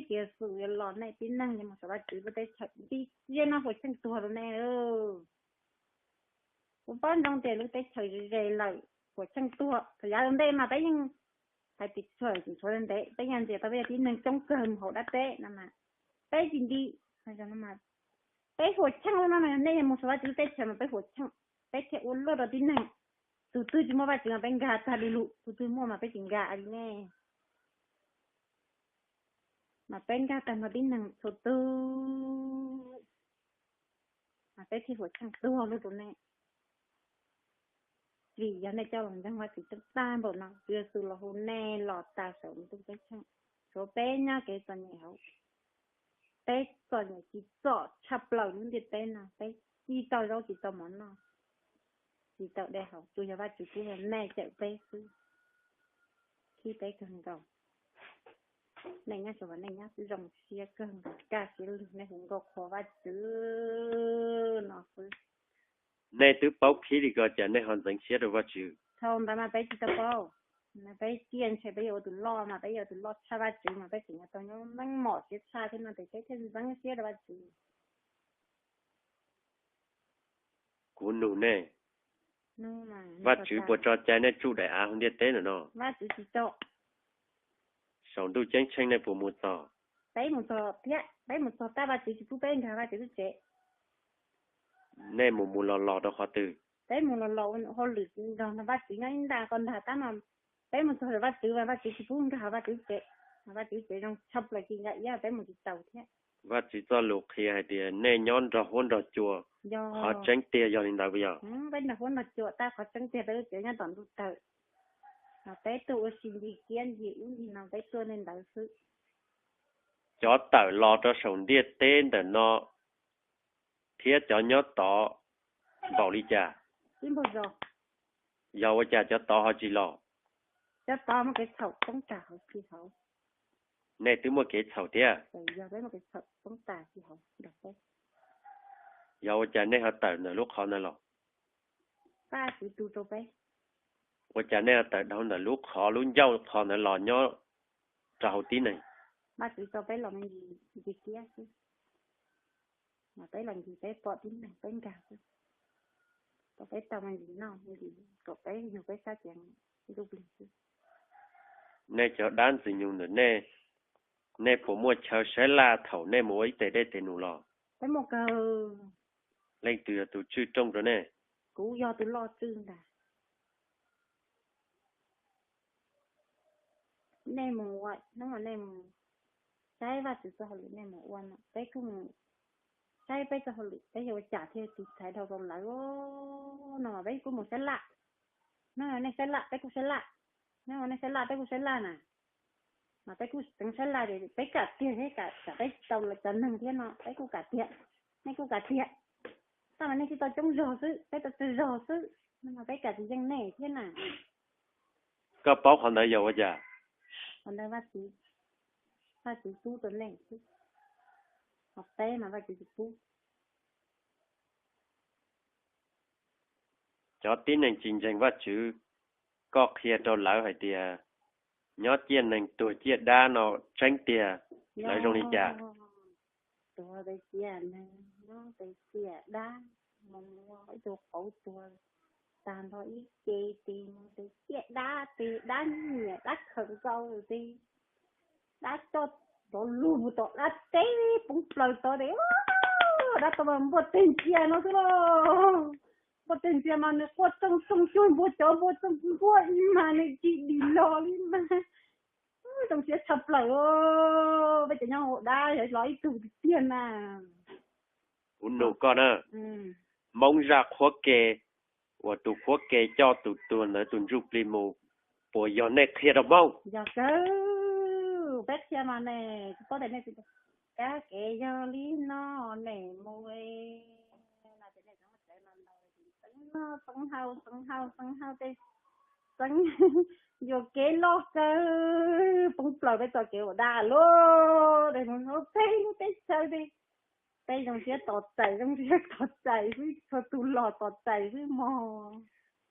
tias xum yuav los nej tib neeg yuav mus saum Vajtswv lub teb chaws nti, ziab no huam cheej tuag rau nej. Kuv paub ntsoov tias lub teb chaws ze ze lawm huam cheej tuag. Thaum yav ua ntej mas peb yeej hais tias txhua txhua ntev peb yeej ntxias tau peb cov tib neeg coob kawg mus hauv dab teb no mas peb tsis nti. Peb huam cheej no, nej yog mus saum Vajtswv lub teb chaws mas peb huam cheej, peb thiaj ua luaj rau tib neeg. Tus twg tsis muaj Vajtswv mas peb nkag tag li lug, tus twg muaj mas peb tsis nkag li nej. Mas peb nkag tag nrho tib neeg txhua tus, mas peb thiaj huam cheej tuag lug rau nej. Vim yog nej coj los ntseeg Vajtswv tseeb tag npaum no, Tswv Yexus los hu nej los tas saum ntuj ceeb tsheej, tshuav peb nyob kev txom nyem hauv. Peb txom nyem tsis txom tshaj plaws lub ntiaj teb no, peb tsis tau zaub tsis tau mov noj, tsis tau dej haus, tsuas yog Vajtswv pub rau nej cawm peb xwb. Khib peb kawg nkaus. Nej nyob tsuas nej nyob zoo siab kawg nkaus, kaj siab lug, nej hu nkauj qhuas Vajtswv no xwb. Nej twb paub khib li ko cas nej ho ntxeev siab rau Vajtswv? Thaum ntawd mas peb tsis tau paub, peb kiag ntshe peb yuav ua tus loj mas peb yuav ua tus loj tshaj Vajtswv mas peb tseem yuav tau nyob meej mom siab tshaj thiab no ces peb thiaj ntxeev siab rau Vajtswv. Kuv nug nej, Vajtswv puas tso cai nej tsuj daim av hauv ntiaj teb ntawm no? Vajtswv tsis tso. Saum ntuj ceeb tsheej nej puas mus txog? Peb mus txog thiab, peb mus txog tab Vajtswv tsis pub peb nkag Vajtswv lub tsev. Nej mus mus los los rau qhov twg? Peb mus los los ua hauj lwm nrog Vajtswv nyob ib nta ko ntag tab mas peb mus txog Vajtswv mas Vajtswv tsis pub nkag Vajtswv lub tsev, Vajtswv lub tsev zoo tshaj plaws ci nkag iab peb mus tsis taus thiab. Vajtswv txoj lus qhia hais tias nej nyob nrog huab nrog cua, qhov tseeb tiag yog li ntawd puas yog? Peb nrog huab nrog cua tab qhov tseeb tiag peb lub tsev nyob tom ntuj tawm, mas peb tuaj ua si ncig kiab ncig ub ncig no peb tuaj li ntawd xwb. Cov tawm los rau saum ntiaj teb ntawm no thiab cov nyob tod npaum li cas? Yog ua cas cov tod ho tsis los? Cov tod muaj kev txhaum poob tas hauv tsis hauv. Nej twb muaj kev txhaum thiab. Yog ua cas nej ho tawm ntawm lub qhov ntawd los? Ua cas nej ho tawm dhau ntawm lub qhov lub ncauj qhov ntawd los nyob rau hauv tib neeg? Vajtswv tso peb los me ntsis kiab xwb, mas peb los ncig peb pom tib neeg peb nkag xwb. Kom peb tau me ntsis noj me ntsis kom peb yug peb sab cev ntuj plig xwb. Nej cov dab ntxwg nyoog ntawm nej, nej puas muaj chaw sab laj thaum nej mus ua ib teg dej teg num los? Peb muaj kawg. Leej twg yog tus tswj rooj rau nej? Kuv yog tus loj tswj ntag. Nej mus ua, hnub uas nej mus saib Vajtswv txoj hauj lwm nej mus ua no, peb kuj mus saib peb txoj hauj lwm peb yuav ua cas thiaj tiv thaiv dhau rau lawv no mas peb kuj mus saib laj. Hnub uas nej saib laj peb kuj saib laj, hnub uas nej saib laj peb kuj saib laj na. Mas peb kuj teev saib laj ces peb kam tiag thiab kam, peb tsis tau cov neeg thiab no peb kuj kam tiag, nej kuj kam tiag. Tab mas nej tsis tau coob zog xwb, peb tau tsawg zog xwb, no mas peb kam tsis yeej nej thiab na. Koj paub qhov ntawd yog ua cas? Qhov ntawd Vajtswv, Vajtswv pub rau nej xwb, ho peb mas Vajtswv tsis pub. Cov tib neeg tsis ntseeg Vajtswv, koj qhia rau lawv hais tias nyob ciaj neeg tuag ciaj dab no tseeb tiag, lawv zoo li cas? Tuag tes ciaj neeg, nyob tes ciaj dab, mus ua ib tug qauv tuag tag nrho ib ce, tes mus tes ciaj dab, tes dab nyiam dab khawm nkaus tes dab coj rov lug mus tom dab teb poob plaws tod tes dab tau mas npuaj teg ntsia no xwb lauj. Npuaj teg ntsia mas nws quaj tsooj tsooj cuag npua cov npua tsooj npua mas nws tsis dim los li mas. Zoo siab tshaj plaws, peb cov nyob hauv dab yog los ib tug tiag tiag na. Kuv nug koj na, Hmoob zaj qhuab ke uas tus qhuab ke coj tus tuag ntawd tus ntsuj plig mus Puas yog nej qhia rau Hmoob? Yog kawg, peb qhia mas ne, tsis paub tias nej, kab kev yog li no, nej mus no ces nej txeev txeev no, txeev noj txeev haus, txeev haus txeev haus tej, txeev yuam kev loj kawg, poob plaws peb txoj kev ua dab lug, mus ua peb lub teb chaws tej. Peb zoo siab tos txais, zoo siab tos txais xwb, txhua tus los tos txais xwb mog.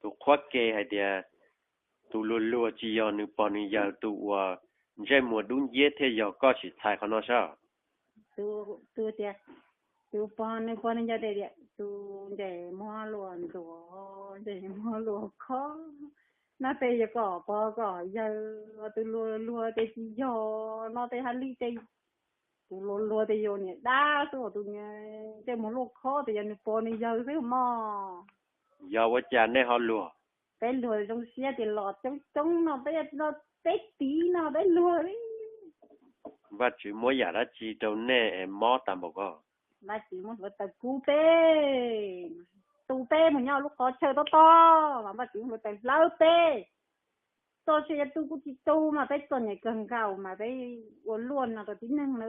Tus qhuab ke hais tias, tus luag luag tsis yog nws pog nws yawg, tus uas ntsej muag dub nciab thiaj yog. Koj sim txhais qhov no saib. Tus tias, tus pog nws pog nws yawg tias, tus ntsej muag luag ntxuav, ntsej muag luag khob, no tej yog kom pog kom yawg. Tus luag luag tias tsis yog, no tej hais li tej, tus luag luag tias yog niam dab xwb, tus ntsej muag luag khob tias yog nws pog nws yawg xwb mog. Yog ua cas nej ho luag? Peb luag zoo siab tias los coob coob no, peb, peb tiv no peb luag li. Vajtswv muab yam dab tsi rau nej es mob tag npaum ko? Vajtswv muab hluav taws kub peb, tu peb mus nyob lub qhov chaw tob tob mas Vajtswv muab hluav taws hlawv peb. Txoj sia yuav tu kuj tsis tu mas peb txom nyem kawg nkaus mas peb ua luaj no rau tib neeg na.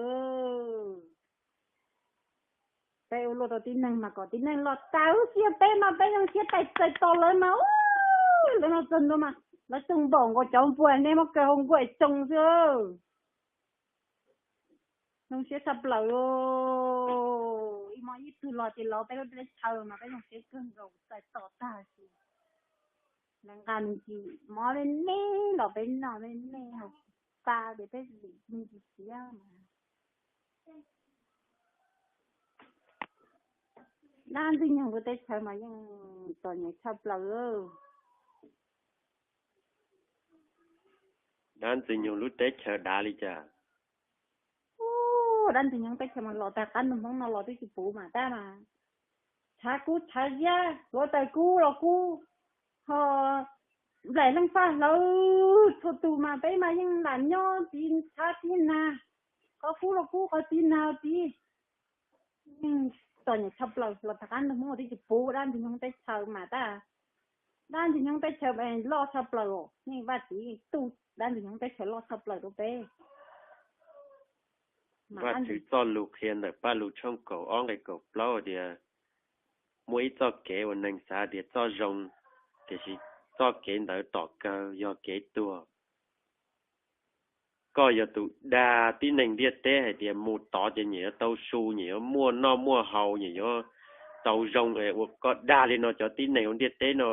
Peb ua luaj rau tib neeg mas kom tib neeg los txais ub sia peb mas peb zoo siab tais txais tos lawv mas. Lawv no txog ntua mas lawv txog npaum nkaus cov npua nej muab kaw hau nkuaj tsoo xwb. Zoo siab tshaj plaws. Ib hmos ib tug los ces los peb lub teb chaws mas peb zoo siab kawg nkaus txais tos tag si. Lawv nqa me ntsis mov me me los peb noj me me, pa tias peb lim me ntsis siav mas. Dab Ntxwg Nyoog lub teb chaws mas yeej txom nyem tshaj plaws. Dab Ntxwg Nyoog lub teb chaws dav li cas? Ub, Dab Ntxwg Nyoog teb chaws mas los tag qab ntuj Hmoob no los twb tsis puv mas tab mas tshav kub tshav ziab, hluav taws kub los kub, ho nplaim leej faj hlawv txhua tus mas peb mas yeej lam nyob tib tshav tib nag, qhov kub los kub qhov tib nag tib. Yeej txom nyem tshaj plaws, los tag qab ntuj Hmoob twb tsis puv Dab Ntxwg Nyoog teb chaws mas tab. Dab Ntxwg Nyoog teb chaws loj tshaj plaws, yeej Vaj Tswv tu Dab Ntxwg Nyoog teb chaws loj tshaj plaws rau peb. Vaj Tswv txoj lus qhia ntawm Paj Lug tshooj kaum ob nqe kaum plaub tias, muaj ib txoj kev uas neeg xav tias txoj zoo, tiam sis txoj kev ntawd tom kawg yog kev tuag. Koj yog tus dag tib neeg ntiaj teb hais tias mus tod ces nyias yuav tau su, nyias yuav muaj noj muaj haus, nyias yuav tau zoo es ua koj dag li no, cov tib neeg hauv ntiaj teb no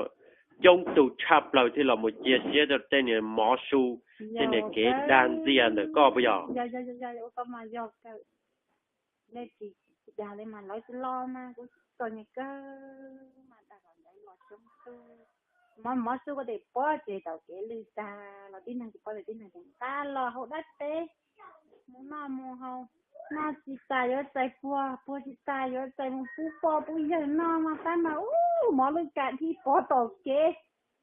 coob tug tshaj plaws thiaj los mus cia siab rau tej niag mov su, tej niag kev dag ntxias ntawm koj puas yog? Nej tsis dag li mas lawv tsis los mas kuv txom nyem kawg mas dag kom ntawd los coob tug. Mov mov su koj tes pob tseg tom kev lwj tag los tib neeg tsis paub tias tib neeg tes nqa los hauv dab teb mus noj mus haus, noj tsis tas yuav txais puag, puag tsis tas yuav txais mus pub poj pub yawg noj mas tab mas ub mov lwj kam dhib pov tom kev,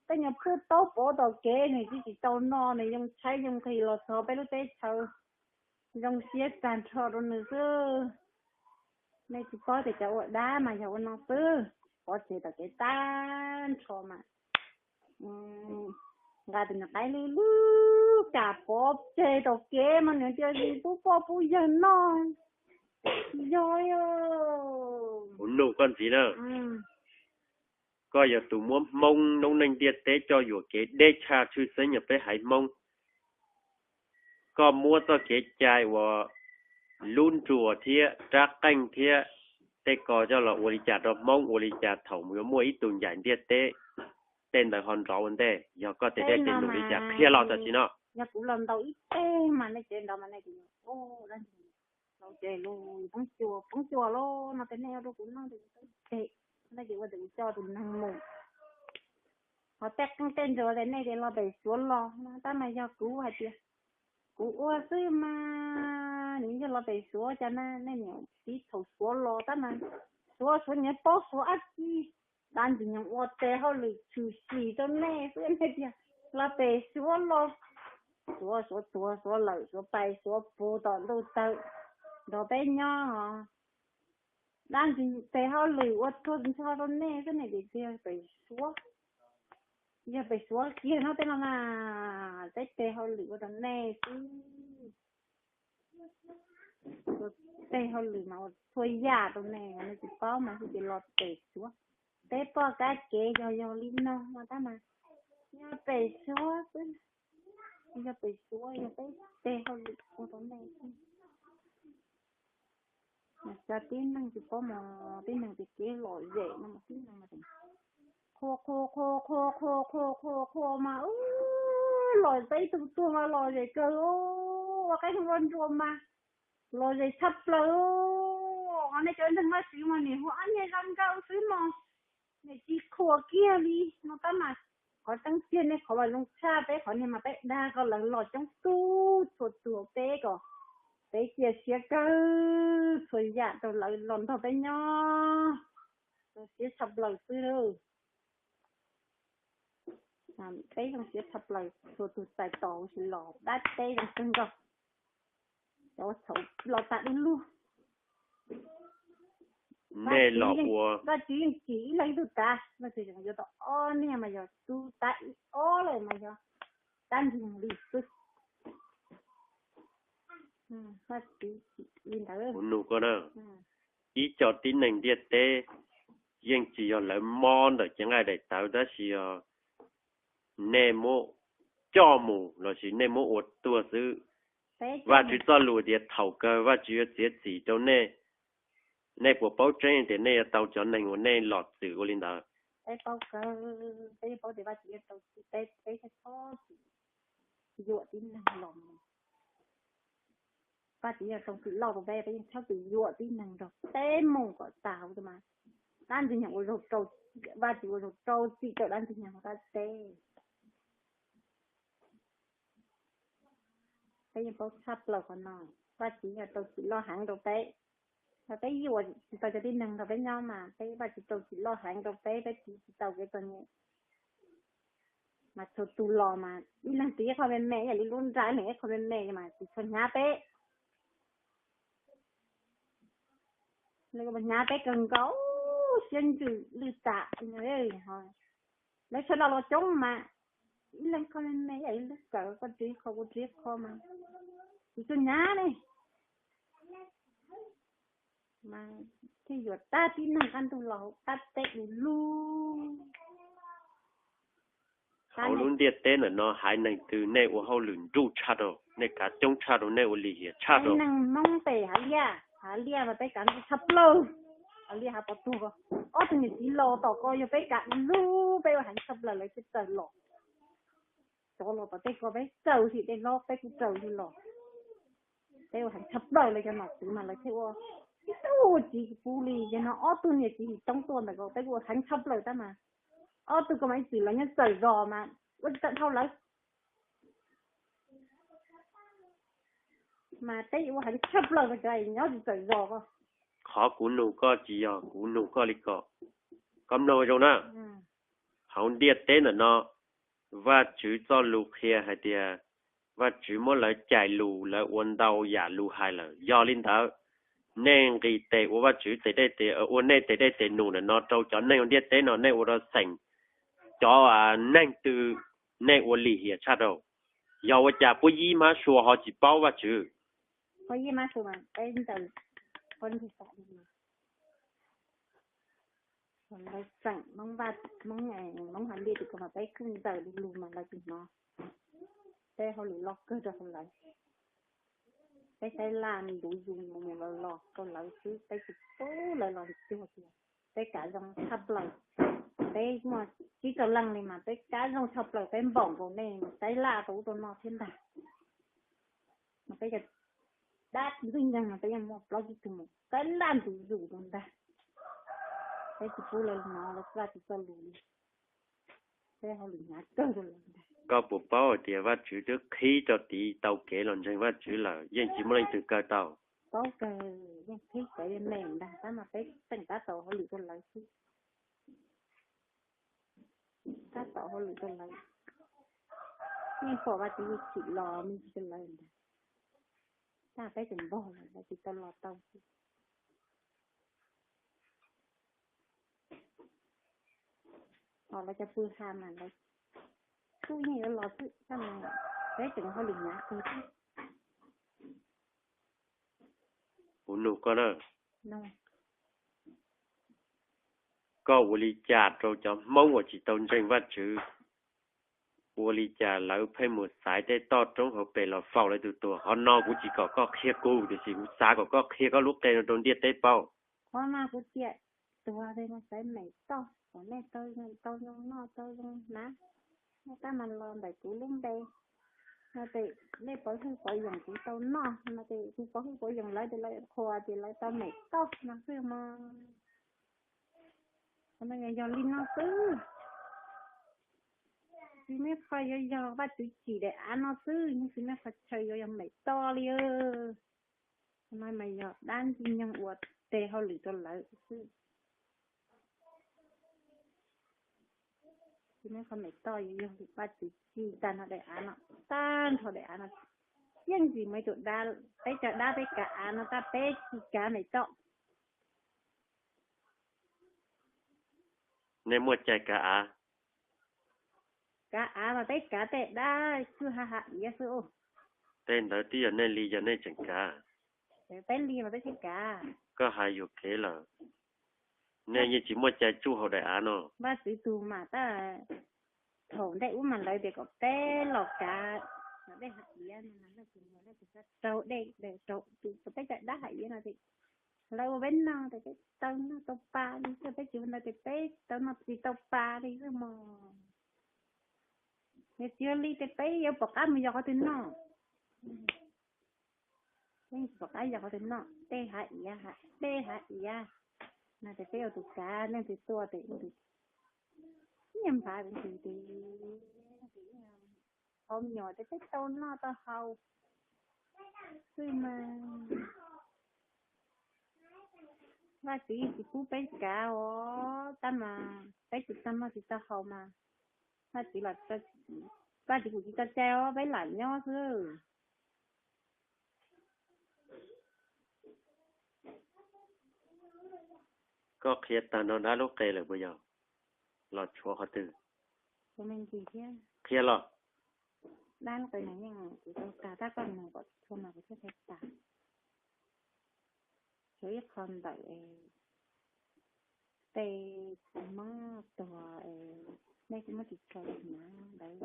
tej nyuag phwj taub pov tom kev nws twb tsis tau noj nws yoo tshaib yoo nqhis los txog peb lub teb chaws zoo siab tag nrho rau nws xwb. Nej tsis paub tias cov ua dab mas yog ua no xwb, pov tseg tom kev tag nrho mas nqa tus niag qaib lwj lwj kam pov tseg tom kev mas nws cia li pub poj pub yawg noj. Yog, kuv nug koj ntxiv na. Koj yog tus muab Hmoob noob neej ntiaj teb coj yuam kev deb tshaj tshwj xeeb yog peb haiv Hmoob. Koj muab txoj kev cai uas lub nruas thiab rab qeej thiab tej ko coj los ua li cas rau Hmoob ua li cas thaum yuav muaj ib tug ncaim ntiaj teb, tej ntawd ho nrov ua ntej, yog koj tes dej tes num li cas qhia los tam sim no. Yog kuv los ntaus ib teg mas nej tsev nrov mas nej ces lus poob cua poob cua lauj no ces nej ua rau kuv noj ces kuv teb, nej ces ua tias kuv coj tus neeg mus. Ho tej qeej tej nruas ces nej ces los pem Suav los no tab mas yog kuv hais tias kuv ua xwb mas nws yog los pem Suav cas na, nej niam txiv thaum Suav los tab mas Suav Suav nyias paub Suav dab tsi. Dab Ntxwg Nyoog ua tes hauj lwm tshwm sim rau nej xwb nej tias los pem Suav los, Suav Suav tuag Suav lawm Suav pais Suav puag tom ntuj tawg, nrog peb nyob os. Dab Ntxwg Nyoog tes hauj lwm ua tuag nrho rau nej xwb nej tias tiag pem Suav. Yog pem Suav kiag no tej no mas, peb tes hauj lwm ua rau nej xwb. Ua tej hauj lwm mas ua txhua yam rau nej, nej tsis paub mas xwb ces los pem Suav. Peb poj kab kev yog yog li no mas tab mas yog pem Suav xwb, yog pem Suav yog peb tes hauj lwm ua rau nej xwb. Mas cov tib neeg tsis paub mas tib neeg tias kev lom zem no mas tib neeg mas qhua qhua qhua qhua qhua qhua qhua qhua mas, lom zem ib tug tuag mas lom zem kawg, ua qaib ua nruas mas lom zem tshaj plaws. Ho nej cov ntseeg Vajtswv mas niam hu ab niag zoo nkauj xwb no, niam tsis qhuas kiag li no tab mas. Qhov tseeb tiag nej qhov mas zoo tshaj peb qhov niag mas peb dag ko lawv los coob tub txhua tus peb ko, peb cia siab kawg txhua yam rau lawv los nrog peb nyob, siab tshaj plaws xwb. Peb zoo siab tshaj plaws txhua tus txais tos huv si los dab teb zoo kawg nkaus. Cov txhaum los tas du lug. Nej los ua, Vajtswv yeej tsim ib leeg ib tug tav, Vajtswv yuav tau ob niag mas yog tus tav ib ob lawm mas yog dab ntxwg nyoog li xwb. Vajtswv tsim li ntawd. Kuv nug koj na, ib co tib neeg ntiaj teb yeej tsis yog lawv mob ntawm cev nqaij daim tawv tab sis yog nej muab coj mus lossis nej muab ua tuag xwb. Vajtswv txoj lus tias thaum kawg Vajtswv yuav txiav txim rau nej. Nej puas paub tseeb tias nej yuav tau cov neeg uas nej los txwm ua li ntawd? Peb paub kawg, peb yeej paub tias Vajtswv yuav rau txim peb, peb txhob txwm yuam tib neeg los. Vajtswv yog rau txim loj rau peb, peb yeej txhob txwm yuam tib neeg nrog peb mus kom tag huv mas. Dab ntxwg nyoog ua zaug rau, Vajtswv ua zaug rau txim rau dab ntxwg nyoog hauv dab teb. Peb yeej paub tshaj plaws qhov no, Vajtswv yog rau txim loj heev rau peb. Yog peb yuam tsis tau cov tib neeg nrog peb nyob mas peb Vajtswv rau txim loj heev rau peb, peb tiv tsis tau kev txom nyem. Mas txhua tus los mas ib leeg tiv ib qho me me, ib yam li lub nra ib leeg ib qho me me mas tsis tshua hnyav peb. Lawv hnyav peb kawg nkaus, siab ntsws lwj tam. Lawv sawv daws los coob mas ib leeg qho me me, ib yam li lub kawm, koj ris qho kuv ris qho mas tsis tshua hnyav ne. Mas thiaj yuam tag tib neeg qab ntuj los hauv dab teb du lug. Hauv lub ntiaj teb ntawm no haiv neeg twg nej ua hauj lwm nruj tshaj rau, nej kav coob tshaj rau, nej ua lim hiam tshaj rau? Neeg Hmoob pem Hav Liaj, Hav Liaj mas peb kav nruj tshaj plaws. Hav Liaj hav pov tuag ko, ob tug niam txiv los tom ko yog peb kav du lug, peb ua heev tshaj plaws lawv thiaj txawm los. Cov los tom tej ko peb raws li tej hlob peb kuj raws li los. Peb ua heev tshaj plaws lawv cov nom tswv mas lawv thiaj ua ib tug tsis pub li. Yog no ob tug niam txiv Lis Toob tuaj ntawm ko peb kuj ua heev tshaj plaws tab mas ob tug ko mas ib txwm lawv nyob txawm zos mas ua tsis tawm dhau lawv. Mas peb ua heev tshaj plaws rau cov nyob tsis txawm zos ko. Qhov kuv nug koj tsis yog kuv nug koj li ko, koj mloog zoo na. Hauv ntiaj teb ntawm no, Vajtswv txoj lus qhia hais tias Vajtswv muab lawv cais lus, lawv ua ntau yam lus hais lawm. Yog li ntawd, nej nqis tes ua Vajtswv tes dej tes, ua nej tes dej tes num ntawm no rau cov neeg ua ntiaj teb no, nej ua rau xeem cov neeg twg nej ua lim hiam tshaj rau? Yog ua cas puab yib hmab sua ho tsis paub Vajtswv? Puab yib hmab sua mas peb ntawd, puab ntawd xeem Hmoob Vaj, Hmoob, Hmoob Hav Liaj tim ko mas peb kuj ntxawm li lus mas lawv tsis hnov. Peb hauj lwm loj kawg rau hauv lawv. Peb saib laj ntuv yus mus mus los los rau lawv xwb, peb tsis pub lawv los cuag tias peb kav zoo tshaj plaws. Peb muaj tsib rau leej li mas peb kav zoo tshaj plaws, peb npaum nkaus nej saib laj rau ub rau no thiab ntag. Mas peb cov dab ntxwg nyoog no peb yeej muaj plaub tsib tug mus saib laj ntuv yus rau ntag. Peb tsis pub lawv hnov lawv Vajtswv txoj lus li. Peb hauj lwm hnyav kawg rau lawv ntag. Koj puas paub hais tias Vajtswv twb qhib rau tid tau kev los ntseeg Vajtswv lawm yeej tsis muaj leej twg kaw tau? Paub kawg, yeej qhib cov me me ntag, tab mas peb tseem tab tom hauj lwm rau lawv xwb. Tab tom hauj lwm rau lawv, yeej pom Vajtswv tsim los me ntsis rau lawv ntag. Tab peb tseem npog lawm, lawv tsis tau los tau xwb. Ho lawv cov pw ha mas lawv tub yeej yuav los xwb, peb tseem hauj lwm hnav qws xwb. Kuv nug koj na, koj ua li cas rau cov Hmoob uas tsis tau ntseeg Vajtswv? Ua li cas lawv pheej mus xaiv tej toj roob hauv pes los faus lawv tus tuag? Qhov no kuv tsis kom koj qhia kuv, tiam sis kuv xav kom koj qhia koj lub qe no rau ntiaj teb paub. Qhov no kuv tias tuag es mus xaiv mem toj kom nej tau zoo noj tau zoo hnav, nej tab mas los ntawm kuv lub npe no ces nej pov hwj pov yoos kuv tau noj no ces kuv pov hwj pov yoos lawv ces lawv qhuas ces lawv tau mem toj no xwb mog. Qhov no yog yog li no xwb. Tsis muaj qhov yuav yog Vajtswv tsim daim av no xwb, yeej tsis muaj qhov chaw yuav yog mem toj li. Qhov no mas yog dab ntxwg nyoog ua tes hauj lwm rau lawv xwb. Tsis muaj qhov mem toj yuav yog li Vajtswv tsim tag nrho daim av no, tag nrho daim av no. Yeej tsis muaj ib tug dab, peb cov dab peb kav av no tab peb tsis kav mem toj. Nej muaj cai kav av? Kav av mas peb kav tej dab kwj ha hav iav xwb. Tej ntawd twb yog nej li, yog nej tseem kav. Peb li mas peb thiaj kav. Koj hais yuam kev lawm. Nej yeej tsis muaj cai tsuj hauv daim av no. Vajtswv tus mas tab, thaum ntej ub mas lawv tias kom peb los kav dej hav iav no, leej twg muaj leej twg xav raug dej, raug tus peb cov dab hav iav no ces lawv ua peb noj ces peb tau noj tau pa li xwb, peb tsis ua ntawd ces peb tau noj tsis tau pa li xwb mog. Yog tsis ua li ces peb yuav pom qab mus yos qhov twg noj? Peb tsis pom qab yos qhov twg noj, dej hav iav, dej hav iav no ces peb ua tus kav, leej twg tuaj ces ua tus nyiaj nphav tus ntxim tis, qhov me nyuam ces peb tau noj tau haus xwb mas. Vaj tswv tsis pub peb kav os, tab mas peb tsis tau noj tsis tau haus mas vaj tswv los, vaj tswv kuj tsis tso cai os, peb lam nyob xwb. Koj qhia tag nrho dab lub qe lawm puas yog? Los tshuav qhov twg? Qhia los. Dab lub qe no yeej kuv tau tag, tab koj nug kom txhua mas kuv thiaj tau tag. Tshuav ib qho ntawm tej Hmoob tuag, nej twb muab ris tsho hnav ntawd,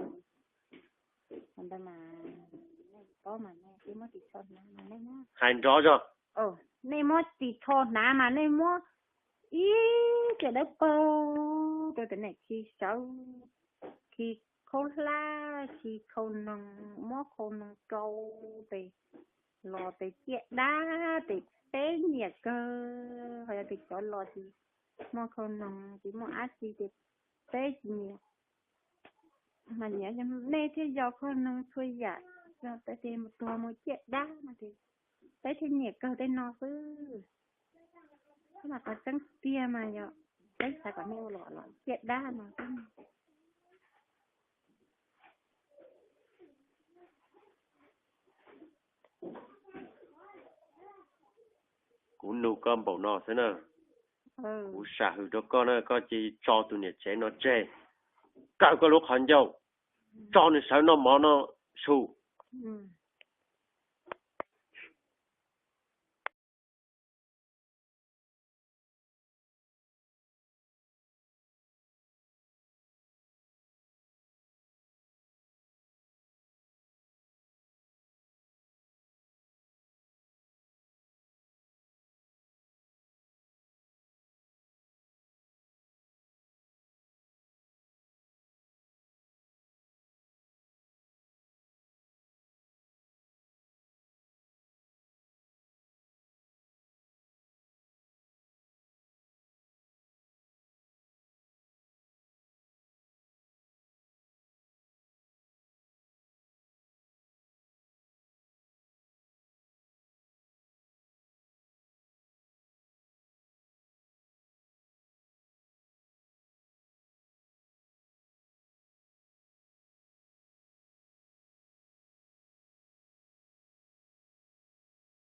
ntawd mas nej paub mas nej twb muab ris tsho hnav mas nej muab, hais nrov zog, nej muab ris tsho hnav mas nej muab ib tiam dawb paug rau tias nej khi sawv, khi khaub hlab, khi khau noog, muab khau noog rau tes los tes ciaj dab tes peb nyiam kawg, ho yog tes cov los tsis muaj khau noog tsis muaj dab tsi tes peb tsis nyiam. Mas nyiam nej thiaj yos khau noog txhua yam, yog tes mus tuag mus ciaj dab no tes peb thiaj nyiam kawg tej no xwb. Tab mas qhov tseeb tiag mas yog peb xav kom nej ua los los ciaj dab no xwb. Kuv nug koj npaum no xwb na. Kuv sam hwm rau koj na, koj cia li tso tus niam tsev no tseg, kaw koj lub qhov ncauj, tso nws sawv noj mov noj su.